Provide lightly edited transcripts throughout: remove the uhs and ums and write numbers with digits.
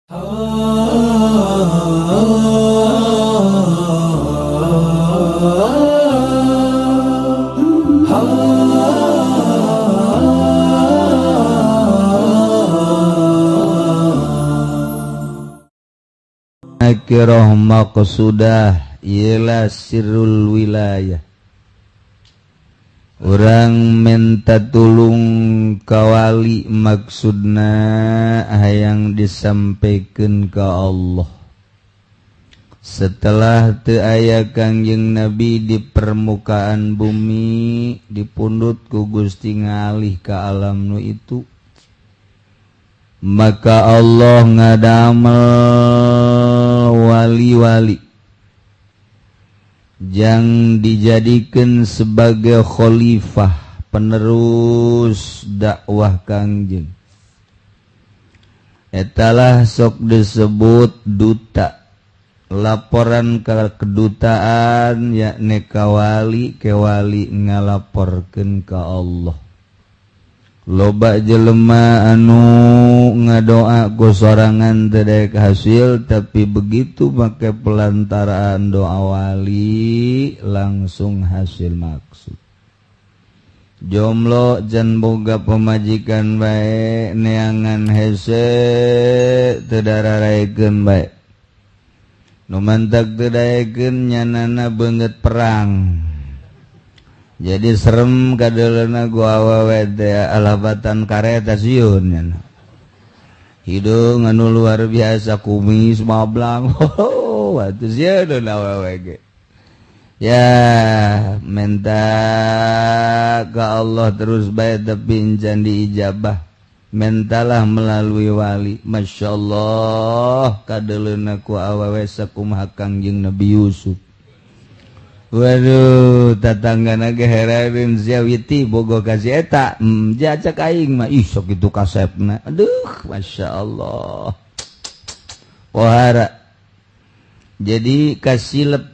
Nakiroh maqsudah ialah sirrul wilayah. Urang minta tulung kawali, maksudna hayang disampaikan ke Allah. Setelah teu aya Kangjeng Nabi di permukaan bumi, dipundut ku Gusti ngalih ke alam nu itu, maka Allah ngadamel wali-wali yang dijadikan sebagai khalifah penerus dakwah Kangjeng. Etalah sok disebut duta, laporan ke kedutaan, yakni kawali kewali ngalaporkan ke Allah. Loba jelema anu ngadoa ku sorangan teu hasil, tapi begitu pakai pelantaraan doa wali langsung hasil maksud. Jomblo can boga pemajikan bae, neangan hese teu dararaekeun bae, nu mantak teu daekeun nyanana beungeut perang, jadi serem kadeuleuhna gua awewe teh, alabatan kareta sieun nyana, hidung anu luar biasa, kumis mablang. Oh, atuh sieun awewe ge ya, minta ke Allah terus bae tapi can diijabah. Mentalah melalui wali. Masya Allah, kadeuleuna ku awewe sakumaha Kangjeng Nabi Yusuf. Waduh, tatangga ge heran, "Sia Witi bogoh ka si eta?" Jacak aing mah, ih, sok itu kasepna. Aduh, Masya Allah. Pohara. Jadi kasilep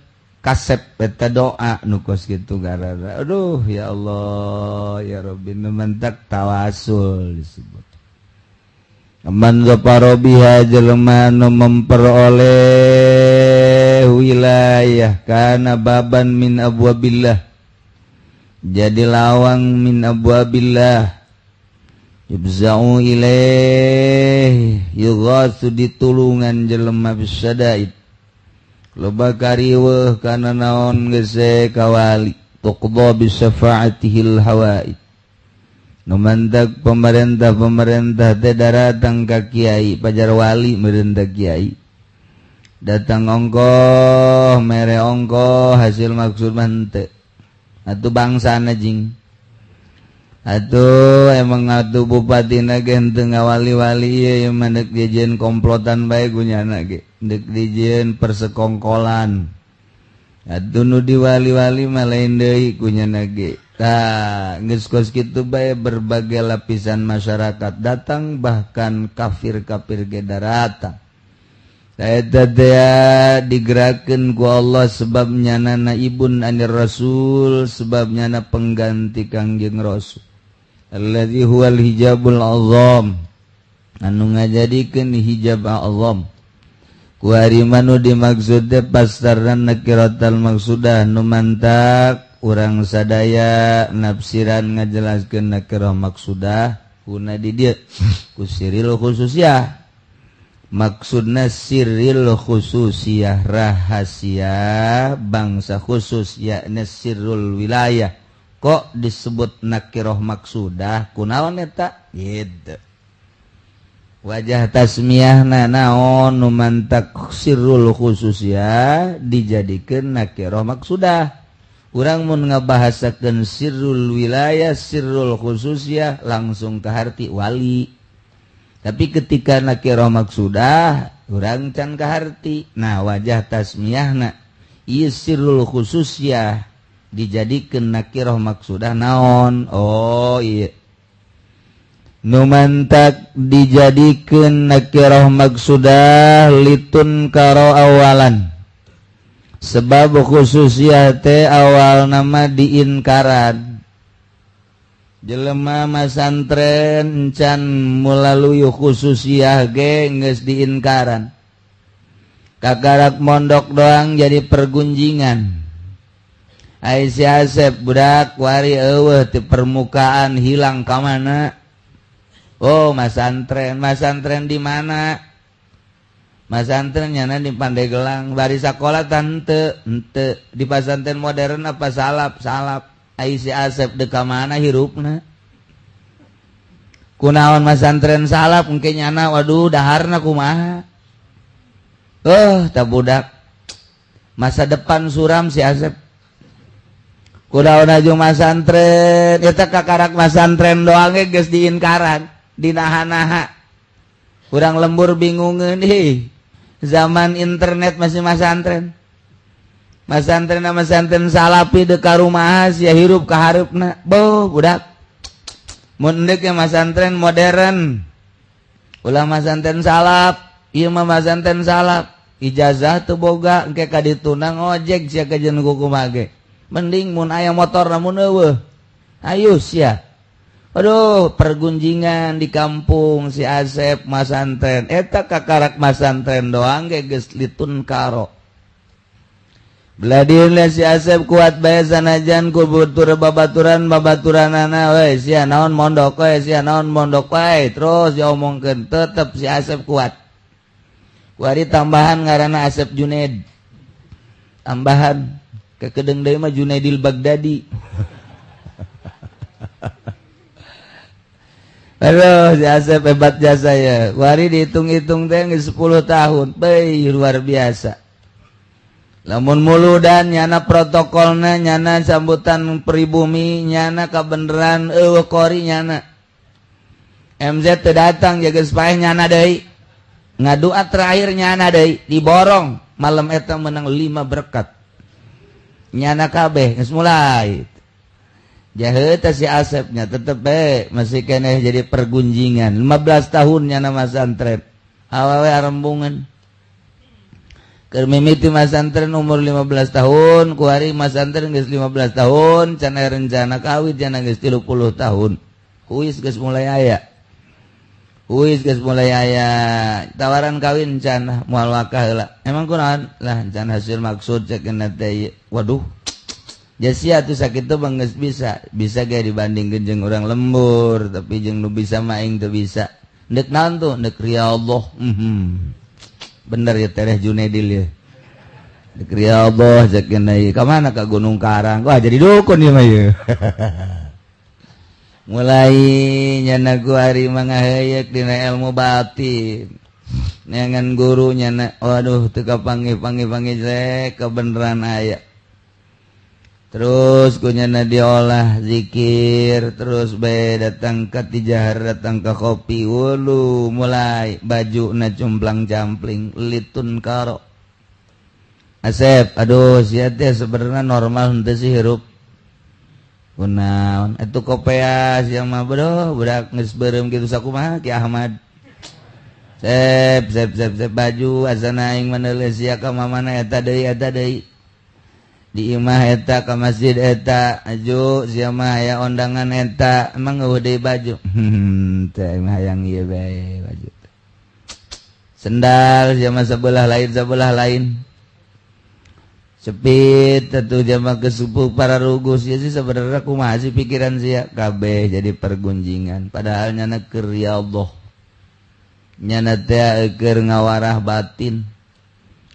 kasep eta doa nu kos kitu garara. Aduh, ya Allah, ya Rabbi, nu mantak tawasul disebut. Man zafara biha, jelema nu memperoleh wilayah, kana baban min abwabillah, jadi lawang min abwabillah, yufza'u ilaih, yughatsu, ditulungan jelema, bisyadaid, loba kariweuh kana naon gese kawali, tuqda bisyafaatihil hawaid. Nu mantak pemerintah-pemerintah teh daratang ka kiai, pajar wali merintah kiai datang ongkoh mere ongkoh, hasil maksud mah henteu. Atuh bangsana jing atuh emang atuh bupati ge henteu ngawali-wali ieu mah, deuk dijieun komplotan bae gunyana ge, deuk dijieun persekongkolan. Atuh nu diwali-wali mah lain deui kunyana ge. Tah, geus kos kitu bae, berbagai lapisan masyarakat datang, bahkan kafir-kafir ge daratang. Eta teh digerakkeun ku Allah sebab nyanana ibun anir rasul, sebab nyana pengganti Kangjeng Rasul. Alladzi huwal hijabul azam, anu ngajadikeun hijab azam. Ku ari manu dimaksud teh pastaran nakiratal maksudah. Nu mantak urang sadaya nafsiran ngajelaskeun nakirah maksudah kuna di dieu ku siril khususiyah, maksudna siril khususiyah, rahasia bangsa khusus, yakni sirrul wilayah. Kok disebut nakiroh maksudah, kunaon eta gitu, wajah tasmiyahna naon nu mantak sirrul khususiyah dijadikeun nakiroh maksudah? Urang mun ngabahasakeun sirrul wilayah, sirrul khususiyah, langsung ke harti wali, tapi ketika nakiroh maksudah urang can kaharti. Nah, wajah tasmiyahna ieu sirrul khususiyah dijadikeun nakiroh maksudah naon? Oh iya, nu mantak dijadikeun nakiroh maksudah litun karo awalan, sebab khususiyah teh awal nama diinkaran. Jelema masantren encan melalui khususiyah ge geus diinkaran. Kakarak mondok doang jadi pergunjingan. Ai si Asep budak wari eueuh di permukaan, hilang ka mana? Oh, masantren, masantren di mana? Masantren nyana di Pandeglang, bari sakola tante ente di pasantren modern apa salaf? Salaf. Ai si Asep dek ka mana hirupna? Kunaon masantren salaf engke nyana, waduh, daharna kumaha? Oh, tak budak masa depan suram si Asep. Kunaon aju masantren eta, kakarak masantren doang ge geus diinkaran, dinaha-naha. Kurang lembur bingungeun, ih, zaman internet masih masantren. Masantren masantren salafi dek ka rumah sia hirup ka hareupna? Boh, budak mun deuk masantren modern, ulah masantren salaf. Ieu mah masantren salaf, ijazah teu boga, engke ka dituna ngojek sia kajeun kumaha ge. Mending mun aya motor, namun eueuh, ayo sia. Aduh, pergunjingan di kampung si Asep masantren eta, kakarak masantren doang ge geus litun karo. Beladir si Asep kuat bae sanajan ku batur babaturan babaturanana we, sia naon mondok we, sia naon mondok wae, terus diomongkeun, tetep si Asep kuat. Kuari tambahan ngaranna Asep Junaid, tambahan kekedeng deui mah Junaidil Baghdadi. Aduh, si Asep hebat jasa ya. Wari dihitung-hitung teh 10 tahun. Baik, luar biasa. Lamun muludan nyana protokolna, nyana sambutan pribumi nyana, kabeneran eueuh kori nyana. MZ teu datang jaga paeh nyana deui. Ngadua terakhir nyana deui, diborong malam eta menang 5 berkat. Nyana kabeh geus mulai. Jahe si Asepnya tetep be masih keneh jadi pergunjingan. 15 tahun nyana masantren, awewe arembungan. Keur mimiti masantren umur 15 tahun, kuari masantren geus 15 tahun, can aya rencana kawin, can geus 30 tahun. Huis geus mulai aya, huis geus mulai aya tawaran kawin, can moal wakah heula. Emang kunaon lah? Can hasil maksud cek teh. Waduh, Jasia tuh sakit tuh bang, bisa bisa gak dibandingkan jeung orang lembur, tapi jeung nu bisa mah aing teu bisa. Ndek naon tuh? Ndek Allah. Bener ya, Tereh Junaidil ya. Ndek Allah cek ieu. Ka mana? Ka Gunung Karang. Wah, jadi dukun ieu mah ieu. Mulai nyana ku ari mangaheuyeuk dina ilmu batin, neangan guru nyana, waduh, teu kapanggih panggih panggih jelek, kebenaran aya. Terus kunyana diolah zikir terus bae, datang ke tijahar, datang ke kopi wulu, mulai baju na cumplang campling litun karo. Asep, aduh, sia teh sebenarnya normal henteu sih hirup? Kunaon itu kopea sia mah? Bro, budak geus beureum kitu sakumaha Ki Ahmad? Sep sep sep sep, baju asana aing menulis sia ka mamana, eta deui, eta deui, di imah eta, ka masjid eta, aju sia mah aya ondangan eta, emang eueuh deui baju? Teh mah hayang ieu bae baju. Sendal sia mah sebelah lain, sebelah lain cepit tentu jama kesupu para rugus ya sih. Sebenarnya kumaha sih pikiran sia? Kabeh jadi pergunjingan, padahal nyana keur ya Allah, nyana teh keur ngawarah batin,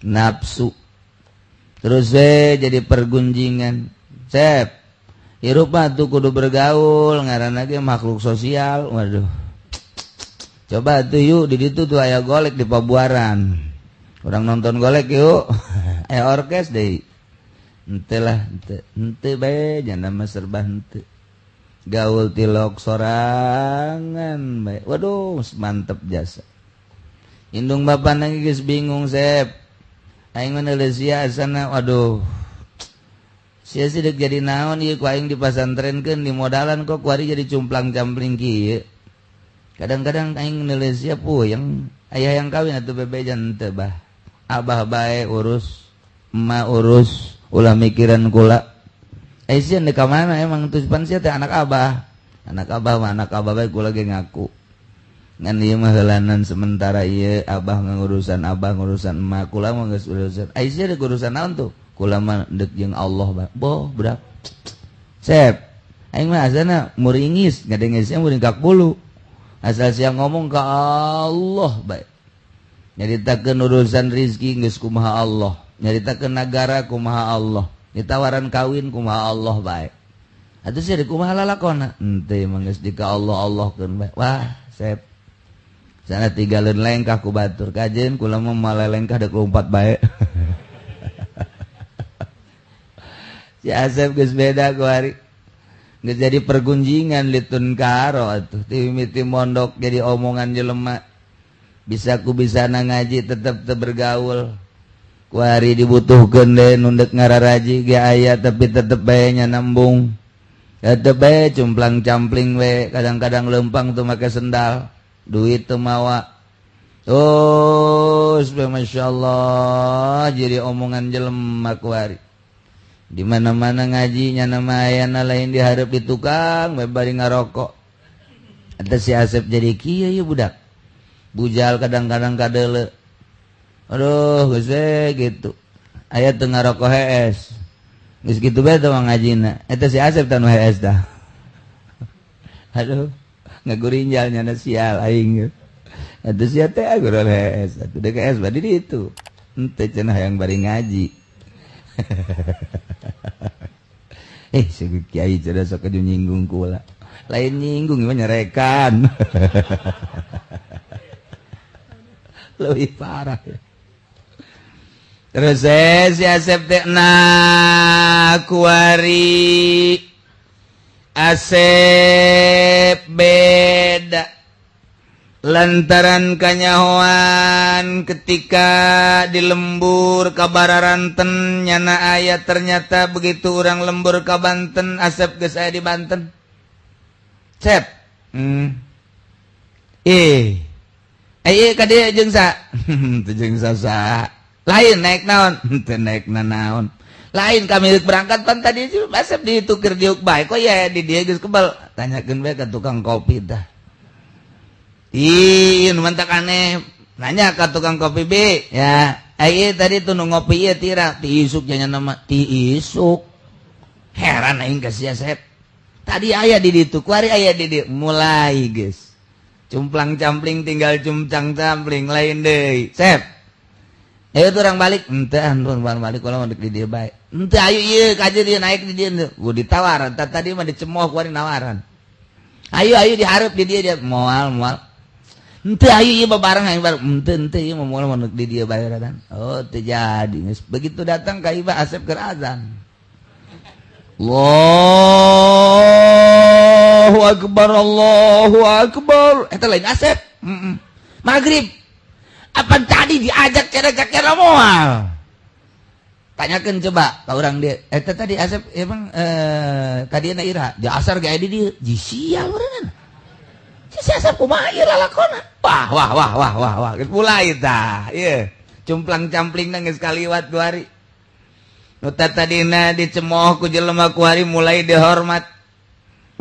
nafsu terus we jadi pergunjingan. Sep, hirup mah tuh kudu bergaul, ngaranna ge makhluk sosial. Waduh, coba tuh yuk, di ditu tuh aya golek di Pabuaran, urang nonton golek yuk, aya orkes deui. Henteu lah, henteu henteu bae, nyana mah serba henteu, gaul tilok sorangan bae. Waduh, mantep jasa. Indung bapana geus bingung. Sep, aing menulis sia sana, waduh, sia sih dek jadi naon ieu? Ku aing dipasantrenkeun, di modalan, kok kuari jadi cumplang-campling kieu? Kadang-kadang aing nulis sia puyeng. Ayah yang kawin atuh, bebejan teu bah, abah bae urus, emak urus, ulah mikiran kula. Eh, sia ka mana emang tuh? Pan sia teh anak abah. Anak abah mah anak abah bae, kula ge ngaku. Ngan ieu mah heulanan sementara ieu abah ngurusan abah, ngurusan emak, kula mah geus urusan. Ai sia deuk urusan naon tuh? Kula mah deuk jeung Allah bae. Boh, budak. Sep. Aing mah asana muringis, ngadenge sia muringkak bulu. Asal sia ngomong ka Allah bae. Nyaritakeun urusan rizki geus kumaha Allah, nyaritakeun nagara kumaha Allah, ditawaran kawin kumaha Allah bae. Atuh sia kumaha lalakona? Henteu mah geus di ka Allah Allahkeun bae. Wah, sep. Sana tinggalin lengkah ku batur kajen kula mah malelengkah dek lompat bae. Si Asep geus beda ku hari. Geus jadi pergunjingan litun karo atuh ti mimiti mondok jadi omongan jelema. Bisa ku bisa na ngaji tetep teu bergaul. Ku hari dibutuhkeun deui nu deuk ngararaji ge aya tapi tetep bae nya nambung. Tetep bae cumplang-campling we, kadang-kadang lempang teu make sendal. Duit teu mawa. Oh, Masya Allah, jadi omongan jelema ku hari. Di mana-mana ngajinya nama ayana lain diharap di tukang, bae bari ngarokok. Eta si Asep jadi kieu ieu budak. Bujal kadang-kadang kadeule. Aduh, geus we gitu. Aya teu ngarokok hees. Geus kitu bae teh ngajina. Eta si Asep teh nu hees tah. Aduh. Ngagurinjal nyana sial aing. Atuh sia teh agurul hees. Atuh deuk hees bari di ditu. Henteu cenah hayang bari ngaji. Si kiai cenah sok aju nyinggung kula. Lain nyinggung mah nyerekan. Leuwih parah. Terus si Asep teh nah kuari Asep beda lantaran kanyahoan ketika di lembur kabararanten nyana aya ternyata begitu orang lembur ka Banten Asep geus aya di Banten. Sep. Eh ka dieu jeung sa? Teu jeung sa. Lain naik naon? Teu naik naon. Lain kami berangkat pan tadi Asep ditukir diuk bae kok ya di dia geus kebal. Tanyakeun bae ka tukang kopi tah. Ih, nu mantak aneh. Nanya ka tukang kopi B, ya. Ai tadi tuh nu ngopi ieu tira ti isuk nya nama ti isuk. Heran aing ka sia Sep. Tadi aya di ditu, kuari aya di dieu. Mulai geus. Cumplang-campling tinggal cumplang-campling lain deui. Sep. Ayo tuh orang balik, ente anpun balik kalau mau di dia baik. Ente ayo iya kaje dia naik di dia. Gua ditawaran, tadi mah dicemooh kuari nawaran. Ayo ayo diharap di dia dia moal moal. Ente ayo iya bareng ayo bareng. Ente ente iya mau moal mau di dia bayaran. Oh terjadi. Begitu datang ka Iba Asep keur azan. Allahu akbar Allahu akbar. Eta lain Asep. Maghrib. Apa tadi diajak cara-cara moal? Tanyakan coba ke orang dia. Eta tadi Asep emang tadi na ira, di asar ge di dieu. Ji sial urang. Si Asep kumaha ieu lalakona? Wah wah wah wah wah wah geus mulai tah. Ieu cumplang-campling geus kaliwat dua hari. Nu tadina dicemooh ku jelema ku hari mulai dihormat.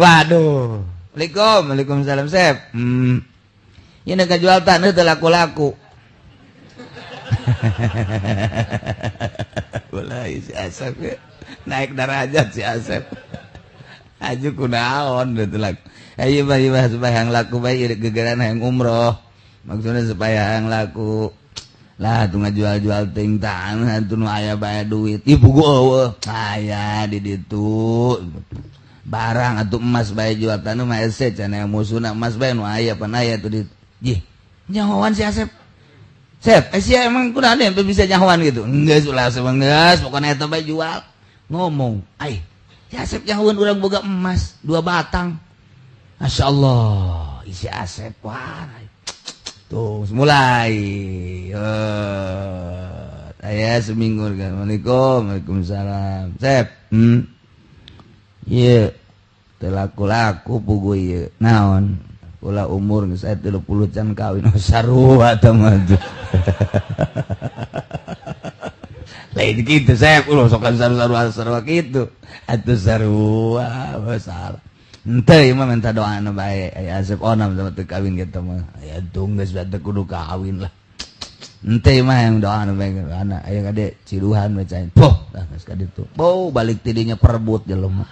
Waduh. Waalaikum, waalaikumsalam Sep. Ieu nu jual taneuh teu laku-laku. Mulai si Asep ya. Naik derajat si Asep. Aju kunaon teu laku. Ayo bae supaya yang laku bae gegeran hayang umroh. Maksudnya supaya yang laku. Lah tuh ngajual-jual ting tanah tuh nu aya bae duit. Ih pugu eueuh. Aya di ditu. Barang atuh emas bae jual tanah mah hese cenah musuhna emas bae nu aya pan aya tuh di. Jih, nyahoan si Asep. Sep, sia emang kunaon sampai bisa nyahoan gitu? Geus ulah Asep geus, pokona eta bae jual. Ngomong, ai, si Asep nyahoan urang boga emas 2 batang. Masya Allah, isi Asep wah. Tuh, mulai. Aya seminggu kan. Assalamualaikum, waalaikumsalam. Sep, Ieu teu laku-laku pugu ieu. Naon? Kula umur geus aya 30 can kawin. Oh, sarua teh mah. Lain kitu Sep, ulah sok sarua-sarua kitu. Atuh sarua, salah. Henteu, ieu mah minta doa nu bae. Aya Asep Onam sama teu kawin kitu mah. Aya tunggu geus teu kudu kawin lah. Henteu, ieu mah yang doa nu bae. Anak aya kade ciduhan bacain. Poh, dah geus ka ditu. Bau balik tidinya perebut jelema.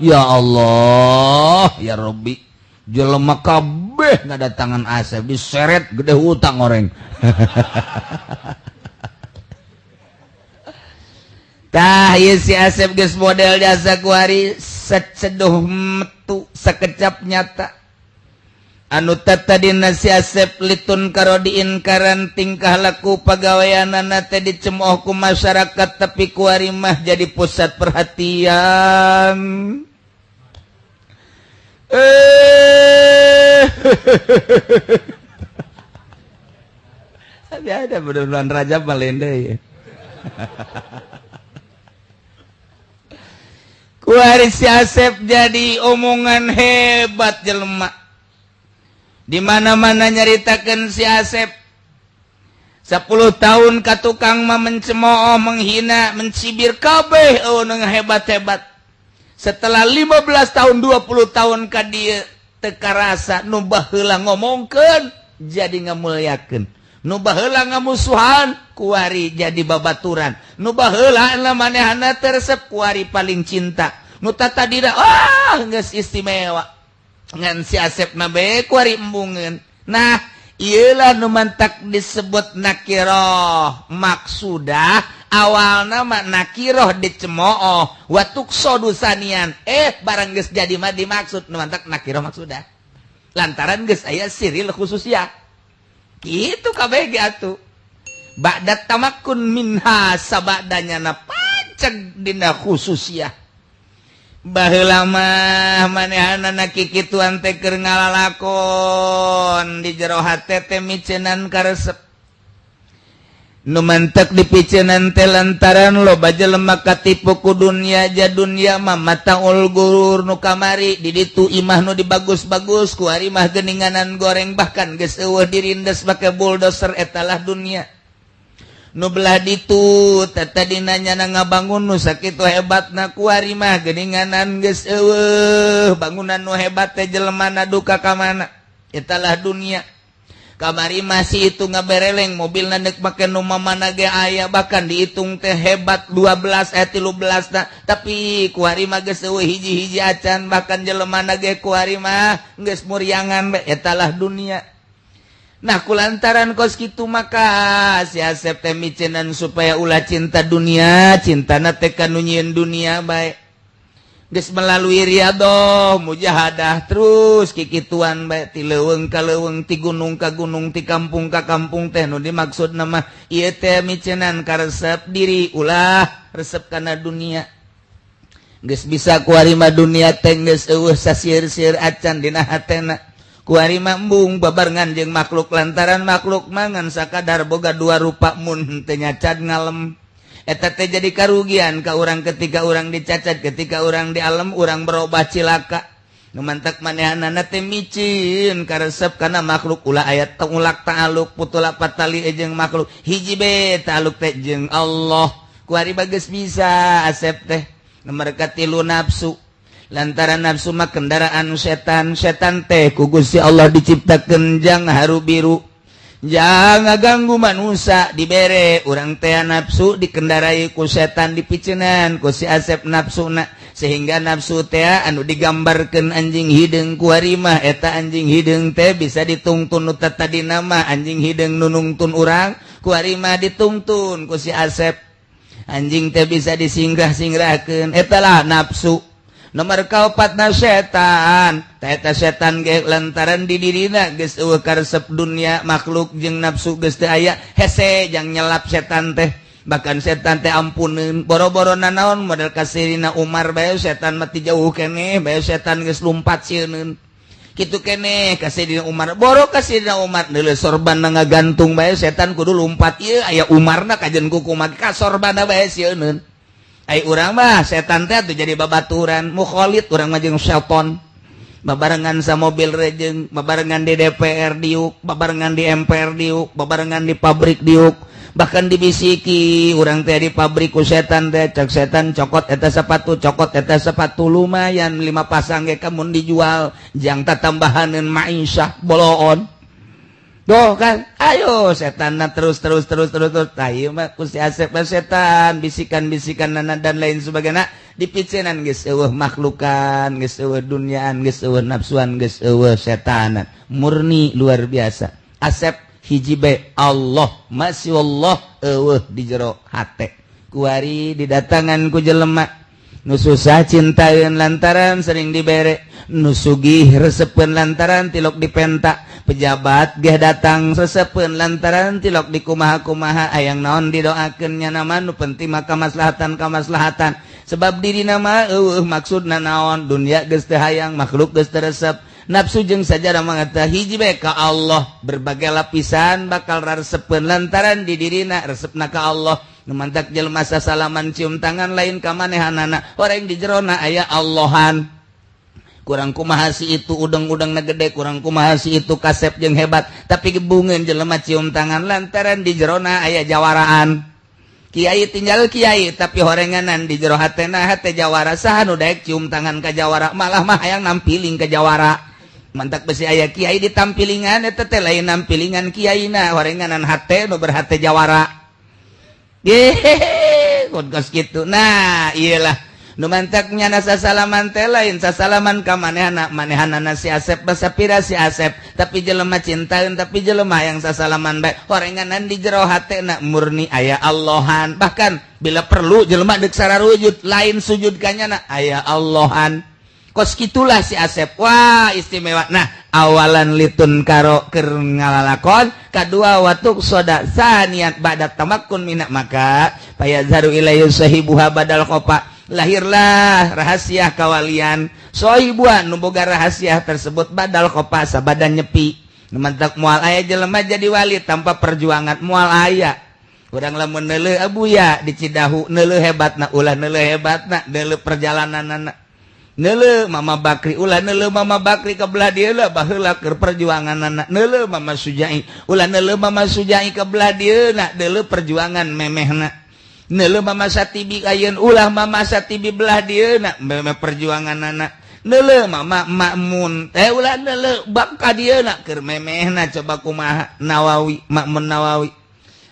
Ya Allah, ya Rabbi. Jelema kabeh ngadatangan Asep diseret gede hutang orang. Tah, ieu si Asep geus model jasa kuari seceduh metu sekecap nyata. Anu tadina si Asep litun karo diinkaran, tingkah laku pagaweanana teh dicemooh ku masyarakat, tapi kuari mah jadi pusat perhatian. Eh, tapi ada bulan Rajab malende ya. Kuari si Asep jadi omongan hebat, jelema di mana-mana nyaritakeun si Asep. 10 tahun ka tukang mah mencemooh, menghina, mencibir kabeh, oh, hebat-hebat. Setelah 15 tahun, 20 tahun ka dieu teu karasa, nu baheula ngomongkeun jadi ngamuliakeun, nu baheula ngamusuhan kuari jadi babaturan, nu baheula manehana teu resep kuari paling cinta, nu tadina ah geus istimewa ngan si Asep na bae kuari embungeun. Nah, iyalah nu mantak disebut nakiroh maksudah. Awalna mah nakiroh dicemooh wa tuqsadu tsaniyan, eh barang geus jadi mah dimaksud, nu mantak nakiroh maksudah lantaran geus aya siril khususiyah gitu kabeh ge atuh. Ba'da tamakkun minha, sabadanya na paceg dina khususiyah. Baheula mah manehanana kikituan teh keur ngalalakon di jero hate teh miceunan karesep. Nu mantek dipiceunan teh lantaran loba jelema katipu ku dunya, ja dunya mah mataul gurur. Nu kamari di ditu imah nu dibagus-bagus, kuari mah geninganan goreng, bahkan geus eueuh, dirindes make bulldozer. Etalah dunia. Nu belah ditu tadi nanya ngabangun nu sakitu hebatna, kuari mah geninganan geus eueuh bangunan nu hebat teh, jelemana duka ka mana. Etalah dunia. Kamari masih itu ngabereleng mobil dek make nu mana ge aya, bahkan dihitung teh hebat 12 eh 13 nah, tapi kuari mah geus eueuh hiji-hiji acan, bahkan jelemana ge kuari mah geus muriangan bae. Etalah dunia. Nah, kulantaran kos kitu maka si Asep teh miceunan supaya ulah cinta dunia, cintana teh ka nu nyieun dunia bae. Geus melalui riadoh, mujahadah, terus kikituan bae ti leuweung ka leuweung, ti gunung ka gunung, ti kampung ka kampung teh. Nu dimaksud nama ieu teh miceunan karesep diri ulah resep kana dunia. Geus bisa kuari mah dunia teh geus eueuh sasieur-sieur acan dina hatena. Kuari mah embung babarengan jeung makhluk lantaran makhluk mangan sakadar boga dua rupa, mun teu nyacat ngalem. Eta teh jadi karugian ka urang ketika urang dicacat, ketika urang di alam urang berubah cilaka. Nu mantak manehanana teh micin karesep kana makhluk ulah aya tengulak ta'aluk putula patali jeung makhluk, hiji be ta'aluk teh jeung Allah. Kuari bagus bisa Asep teh. Nomor katilu nafsu, lantaran nafsu mah kendaraan setan. Setan teh ku Gusti Allah diciptakeun jang haru biru, jangan ganggu manusia. Dibere urang teh nafsu, dikendarai ku setan, dipiceunan ku si Asep nafsuna, sehingga nafsu teh anu digambarkan anjing hideung. Kuari mah eta anjing hideung teh bisa ditungtun. Nu tadi nama anjing hideung nu nungtun urang, kuari mah ditungtun ku si Asep. Anjing teh bisa disingrah-singrahkeun. Etalah nafsu. Nomor kaopatna setan. Eta setan ge lantaran di dirina geus eueuh karesep dunia, makhluk jeung nafsu geus teu aya, hese jang nyelap setan teh. Bahkan setan teh ampuneun boro-boro nanaon, model kasirina Umar bae setan mati jauh keneh bae, setan geus lumpat sieuneun kitu keneh. Kasirina Umar, boro kasirina Umar, neuleuh sorban ngagantung bae setan kudu lumpat. Ieu aya Umarna kajen kukumaha ka sorbana bae sieuneun. Ai urang mah setan teh atuh jadi babaturan mukhalid urang mah jeung setan. Babarengan sa mobil rejeng, babarengan di DPR diuk, babarengan di MPR diuk, babarengan di pabrik diuk. Bahkan dibisiki urang teh di pabrik ku setan teh. Cek setan, "Cokot eta sepatu, cokot eta sepatu, lumayan lima pasang ge kamun dijual jang tambahaneun maisah boloon." Tuh kan, ayo setan terus terus terus terus terus. Tah, ieu mah ku si Asep setan bisikan-bisikan nana dan lain sebagainya dipicenan. Geus eueuh makhlukan, geus eueuh duniaan, geus eueuh nafsuan, geus eueuh setanan, murni luar biasa. Asep hiji be, Allah, masih Allah eueuh di jero hate. Kuari didatangan ku jelema nu susah, cintaeun lantaran sering dibere, nu sugih resepeun lantaran tilok dipenta, pejabat geh datang resepeun lantaran tilok di kumaha-kumaha, ayang naon didoakeun. Nya nama nu penting mah kamaslahatan, kamaslahatan, sebab diri nama eueuh maksudna naon. Dunia geus teu hayang, makhluk geus teu resep, nafsu jeung sajarah mangata hiji bae ka Allah. Berbagai lapisan bakal resepeun lantaran di dirina resepna ka Allah. Nu mantak jelema sasalaman, cium tangan, lain ka manehanana, orang di jerona aya Allahan. Kurang kumaha si itu udang-udang na gede, kurang kumaha si itu kasep jeung hebat, tapi gebungeun jelema cium tangan lantaran di jerona aya jawaraan. Kiai tinggal kiai, tapi horenganan di jero hatena hate jawara. Saha nu daek cium tangan ka jawara? Malah mah hayang nampiling ke jawara. Mantak besi aya kiai ditampilingan, eta teh lain nampilingan kiaina, horenganan hate nu berhate jawara. Gehehe, kos kitu. Nah, iyalah nu mantaknya nasa salaman teh lain sasalaman ka manehana manehanana. Si Asep basapira si Asep, tapi jelema cintaeun, tapi jelema yang sasalaman bae, horenganan di jero hatena murni aya Allahan. Bahkan bila perlu jelema deuk sararujud, lain sujud kanyana, aya Allahan. Kos kitulah si Asep. Wah, istimewa. Nah, awalan litun karo keur ngalalakon kadua watuk soda saniat ba'da tamakkun minak, maka payazharu ilaihi sahibuha badal khofa, lahirlah rahasia kawalian. Sohibuan nu boga rahasia tersebut badal khofa, sabadan nyepi. Mantak moal aya jelema jadi wali tanpa perjuangan, moal aya. Urang lamun neuleuh Abuya di Cidahu, neuleuh hebatna ulah, neuleuh hebatna, neuleuh perjalananana. Neuleuh Mama Bakri ulah, neuleuh Mama Bakri ke belah dieu lah, baheula keur perjuanganana. Neuleuh Mama Sujai ulah, neuleuh Mama Sujai ke belah dieu na, neuleuh perjuangan memehna. Neuleuh Mama Satibi ayeun ulah, Mama Satibi belah dieu na, memeh perjuanganana. Neuleuh Mama Makmun eh ulah, neuleuh bab ka dieu na, keur memehna. Coba kumaha Nawawi, Makmun Nawawi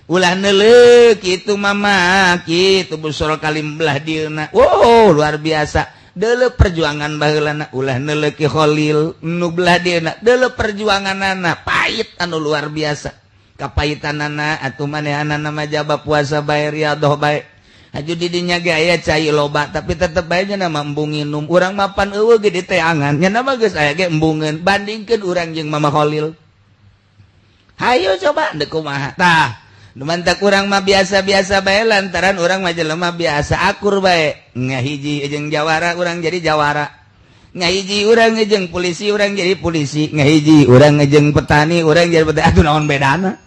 ulah, neuleuh kitu Mama kitu Busol Kalim belah dieu na. Wow, luar biasa. Deuleu perjuangan baheulana ulah, neuleuh Ki Khalil nu belah dieuna, deuleu perjuanganana pahit anu luar biasa kapahitanana. Atuh manehanana mah jaba puasa bae, riadoh bae. Haju di dinya ge aya cai loba, tapi tetep bae nya mah embung nginum. Urang mapan eueuh ge diteangan, nya mah geus aya ge embungeun. Bandingkeun urang jeung Mama Khalil, hayo coba deuk kumaha. Tah, mantak urang mah biasa-biasa bae lantaran urang mah jelema biasa, akur bae. Ngahiji jeung jawara, urang jadi jawara. Ngahiji urang jeung polisi, urang jadi polisi. Ngahiji urang jeung petani, urang jadi petani. Atuh naon bedana,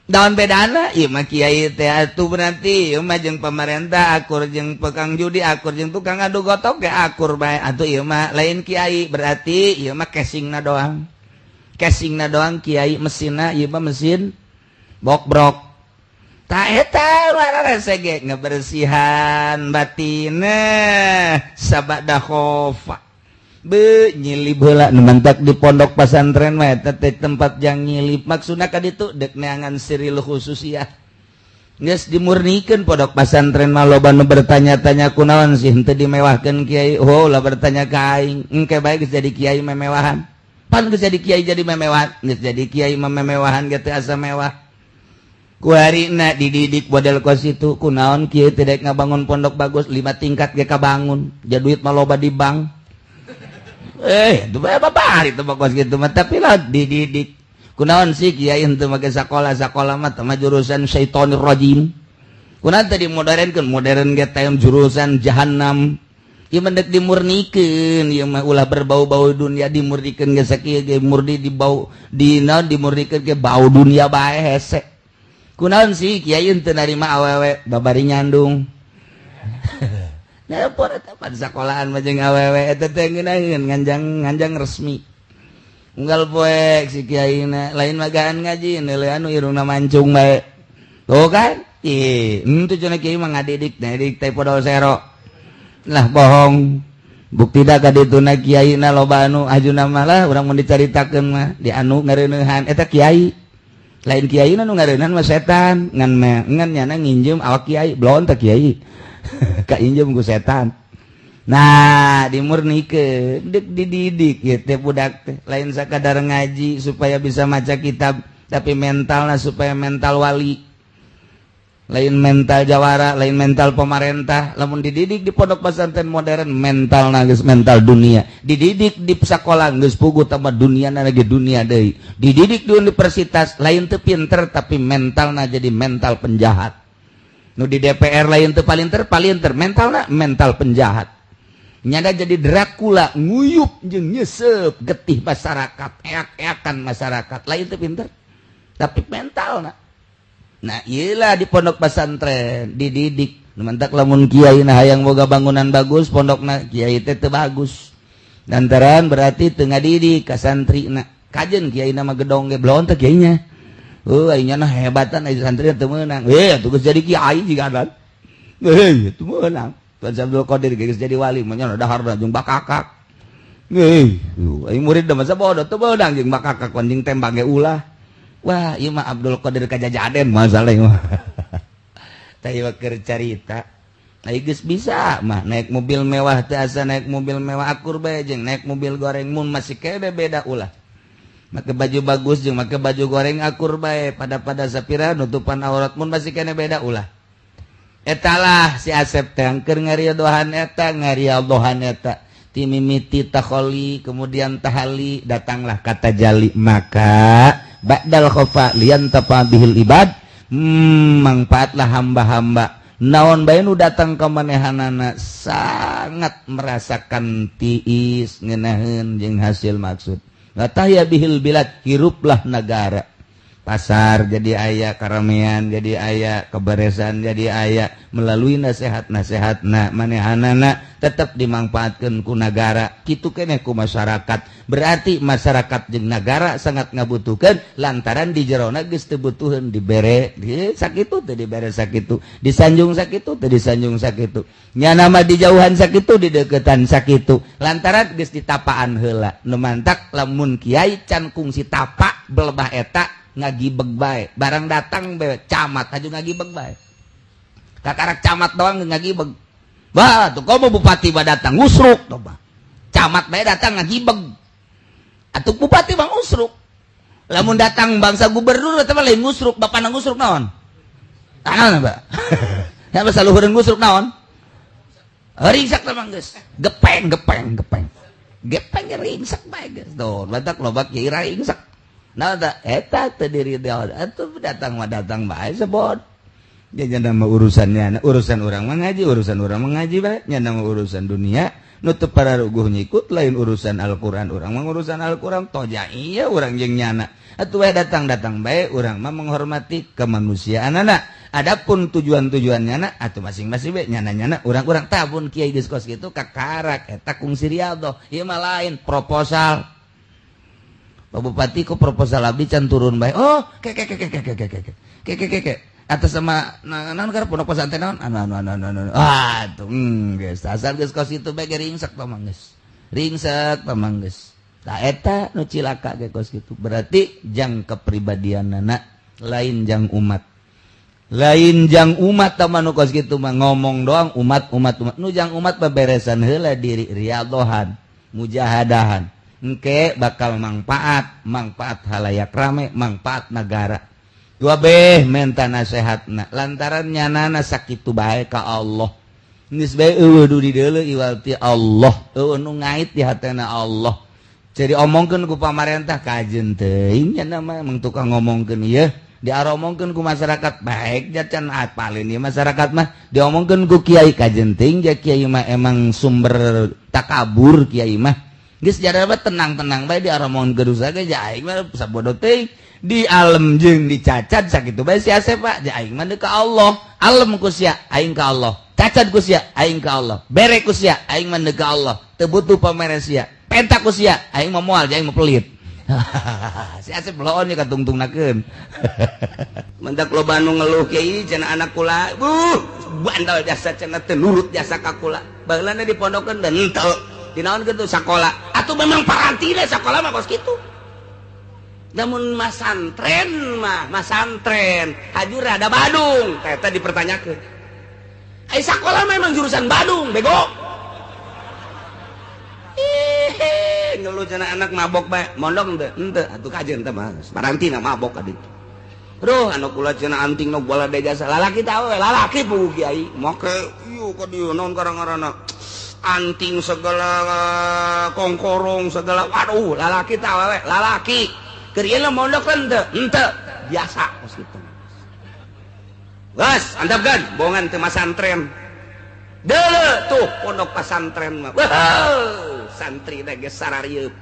naon bedana? Ieu mah kiai teh atuh berarti ieu mah jeung pemerintah akur, jeung tukang judi akur, jeung tukang adu gotok ge akur bae. Atuh ieu mah lain kiai, berarti ieu mah casingna doang, casingna doang kiai, mesinna ieu mah mesin bokbrok. Tak eta ge ngebersihan batin sabada khofa be nyilib heula. Nu mantak di pondok pesantren mah eta teh tempat yang nyilib, maksudna ka ditu dek neangan siril khususiyah. Geus dimurnikeun pondok pesantren mah. Loba nu bertanya-tanya, kunaon sih henteu dimewahkeun kiai? Oh lah, bertanya ka aing, engke bae geus jadi kiai memewahan. Pan geus jadi kiai jadi memewahan, geus jadi kiai mah memewahan ge teu asa mewah. Kuarina dididik model kos itu, kunaon kieu tidak ngabangun pondok bagus, lima tingkat ge kabangun, ja duit mah loba di bank. Eh, itu bapak itu bagus gitu mah, tapi lah dididik kunaon sih kiai henteu make sakola, sakola mah mah jurusan syaitonir rajim. Kunaon tadi modernkeun, modern ge teh jurusan jahanam. Ieu mah deuk dimurnikeun, ieu mah ulah berbau-bau dunia. Dimurnikeun ge sakieu ge murni di bau di naon, dimurnikeun ge bau dunia bae hese. Kunaon sih kiai teu narima awewe babari nyandung? Nelpon eta pan sekolahan mah jeung awewe eta teh ngeunaheun nganjang nganjang resmi. Unggal poek si kiaina lain magaan ngaji, neuleuh anu irungna mancung bae. Tuh kan? Ih, henteu cenah kiai mah ngadidik, ngadidik teh podol sero. Lah, bohong. Bukti da ka dituna kiai na loba anu ajuna mah lah urang mun dicaritakeun mah di anu ngareuneuhan eta kiai. Lain kiai nu ngareuneuhan mah setan, ngan ngan nyana nginjem awak kiai, belon teh kiai. Kainjem ku setan. Nah, dimurnikeun, deuk dididik ieu teh budak teh lain sakadar ngaji supaya bisa maca kitab, tapi mentalna supaya mental wali. Lain mental jawara, lain mental pemerintah. Lamun dididik di pondok pesantren modern, mental geus mental dunia. Dididik di sekolah geus puguh tambah dunia lagi dunia deui. Dididik di universitas lain teu pinter, tapi mentalna jadi mental penjahat. Nu di DPR lain teu palinter palinter, mentalna mental penjahat. Nyada jadi Dracula, nguyup jeung nyesep getih masyarakat, eak-eakan masyarakat. Lain teu pinter, tapi mentalna. Nah, iyalah di pondok pesantren dididik. Mantak lamun kiai nah hayang boga bangunan bagus, pondokna kiai teh teu bagus. Lantaran berarti teu ngadidik ka santrina. Kajen kiai nama gedong ge belon teh kiainya. Oh, aing nah hebatan ai santri teu meunang. Eh, atuh geus jadi kiai jiga dan. Eh, teu meunang. Tuan Abdul Qadir geus jadi wali mah nya dahar jeung bakakak. Eh, aing murid da masa bodoh teu meunang jeung bakakak jeung tembak ge ulah. Wah, ieu mah Abdul Qadir kajajaden masalah ieu mah. Tah, ieu keur carita. Ai geus bisa mah naik mobil mewah teh, asa naik mobil mewah akur bae jeung naik mobil goreng, mun masih kene beda ulah. Make baju bagus jeung make baju goreng akur bae, pada pada sapira nutupan aurat, mun masih kene beda ulah. Etalah si Asep teh keur ngaridohan eta, ngaridohan eta timimiti takholi, kemudian tahali, datanglah kata jali, maka ba'dal khofa liyantafa bihil ibad, mangfaatlah hamba-hamba. Naon bae nu datang ke manehanana sangat merasakan tiis, ngenaheun jeung hasil maksud. Tahya bihil bilad, hiruplah negara, pasar jadi aya, karamean jadi aya, keberesan jadi aya melalui nasehat-nasehat. Nah, manehanana tetap dimanfaatkan ku negara, kitu keneh ku masyarakat. Berarti masyarakat jeung negara sangat ngabutuhkan, lantaran di jerona geus teu butuheun dibere sakitu teu dibere sakitu, disanjung sakitu teu disanjung sakitu, nyana mah dijauhan sakitu, dideketan sakitu, lantaran geus ditapaan heula. Nu mantak lamun kiai can kungsi tapa belebah eta ngagibeg bae. Barang datang be camat aja ngagibeg bae, kakarak camat doang ngagibeg. Wah, tuh komo bupati ba datang ngusruk tuh. Camat bae datang ngagibeg atuh, bupati bang usruk. Lamun datang bangsa gubernur eta mah lain ngusruk, bapak ngusruk naon? Naon, Pak? Ya masa luhureun ngusruk naon? Ringsak teh mah geus gepeng gepeng gepeng gepeng, ringsak bae geus. Tuh, batak loba kiai ringsak. Nah, eta teu diri atuh datang mah datang bae sebot. Dia nama urusannya, urusan orang mengaji, urusan orang mengaji bae nya, nama urusan dunia nutup para ruguh nyikut lain urusan Al-Qur'an. Urang mah urusan Al-Qur'an toja iya urang jeung nyana atuh bae datang-datang bae. Urang mah menghormati kemanusiaan anak. Adapun tujuan-tujuannya na atau masing-masing bae nyana-nyana urang-urang tabun. Kiai geus kos kitu kakarak eta kungsi riyadhah. Ieu mah lain proposal. Pak Bupati, kok proposal abdi can turun bae? Oh, ke ke ke ke ke ke ke ke ke ke ke ke atas sama naon karep pondok pesantren naon anu anu anu anu anu. Ah, tuh geus asal geus kos itu bae ge ringsek pamang, geus ringsek pamang geus. Tah, eta nu cilaka ge kos kitu. Berarti jang kepribadianana, lain jang umat, lain jang umat. Tah, nu kos kitu mah ngomong doang umat umat umat. Nu jang umat beberesan heula diri, riyadhohan, mujahadahan, engke bakal manfaat, manfaat halayak rame, manfaat negara. Dua B menta nasehatna lantaran nyanana sakitu bae ka Allah. Geus bae eueuh du dideuleu iwal ti Allah, eueuh nu ngait di hatena Allah. Jadi omongkeun ku pamarentah kajen teuing, nya mah emang tukang ngomongkeun ieu, diaromongkeun ku masyarakat baik jacan apalin ieu masyarakat mah. Diomongkeun ku kiai kajen teuing, ja kiai mah emang sumber takabur. Kiai mah geus jaraba tenang-tenang bae, diaromongkeun geus ge ja aing mah sabodo teuing. Di alem jeung dicacat sakitu bae si Asep, Pak. Ja aing mah ka Allah, alem ku sia, aing ka Allah. Cacad ku sia, aing ka Allah. Bere ku sia, aing mah ka Allah. Teu butuh pamere sia. Penta ku sia, aing mah moal, aing mah pelit. Si Asep bloon ya katungtungnakeun. Mendak loba nu ngeluh kiai cenah anak kula. Buh, bandal jasa cenah teu nurut jasa ka kula. Baheulana dipondokeun dan henteu. Dinaon kitu sakola. Atuh memang parantina sakola mah kos kitu. Namun masantren mah, masantren hajur ada Badung, eta dipertanyakeun. Ai sakola memang jurusan Badung, bego. Ih, ngeluh cenah anak mabok bae, mondok henteu, henteu atuh kajeun teh mah. Parantina mabok ka ditu. Aduh, anak kula cenah anting nu bola de jasa. Lalaki tah we, lalaki puguh kiai. Make ieu ka dieu naon karang-ngaranna. Anting segala kongkorong segala. Waduh, lalaki tah we, lalaki. Keur ieu mondok henteu, henteu. Biasa kos kitu. Geus, antepkeun, bongan teu masantren. Deuleu tuh pondok pasantren mah. Santri geus sararieup.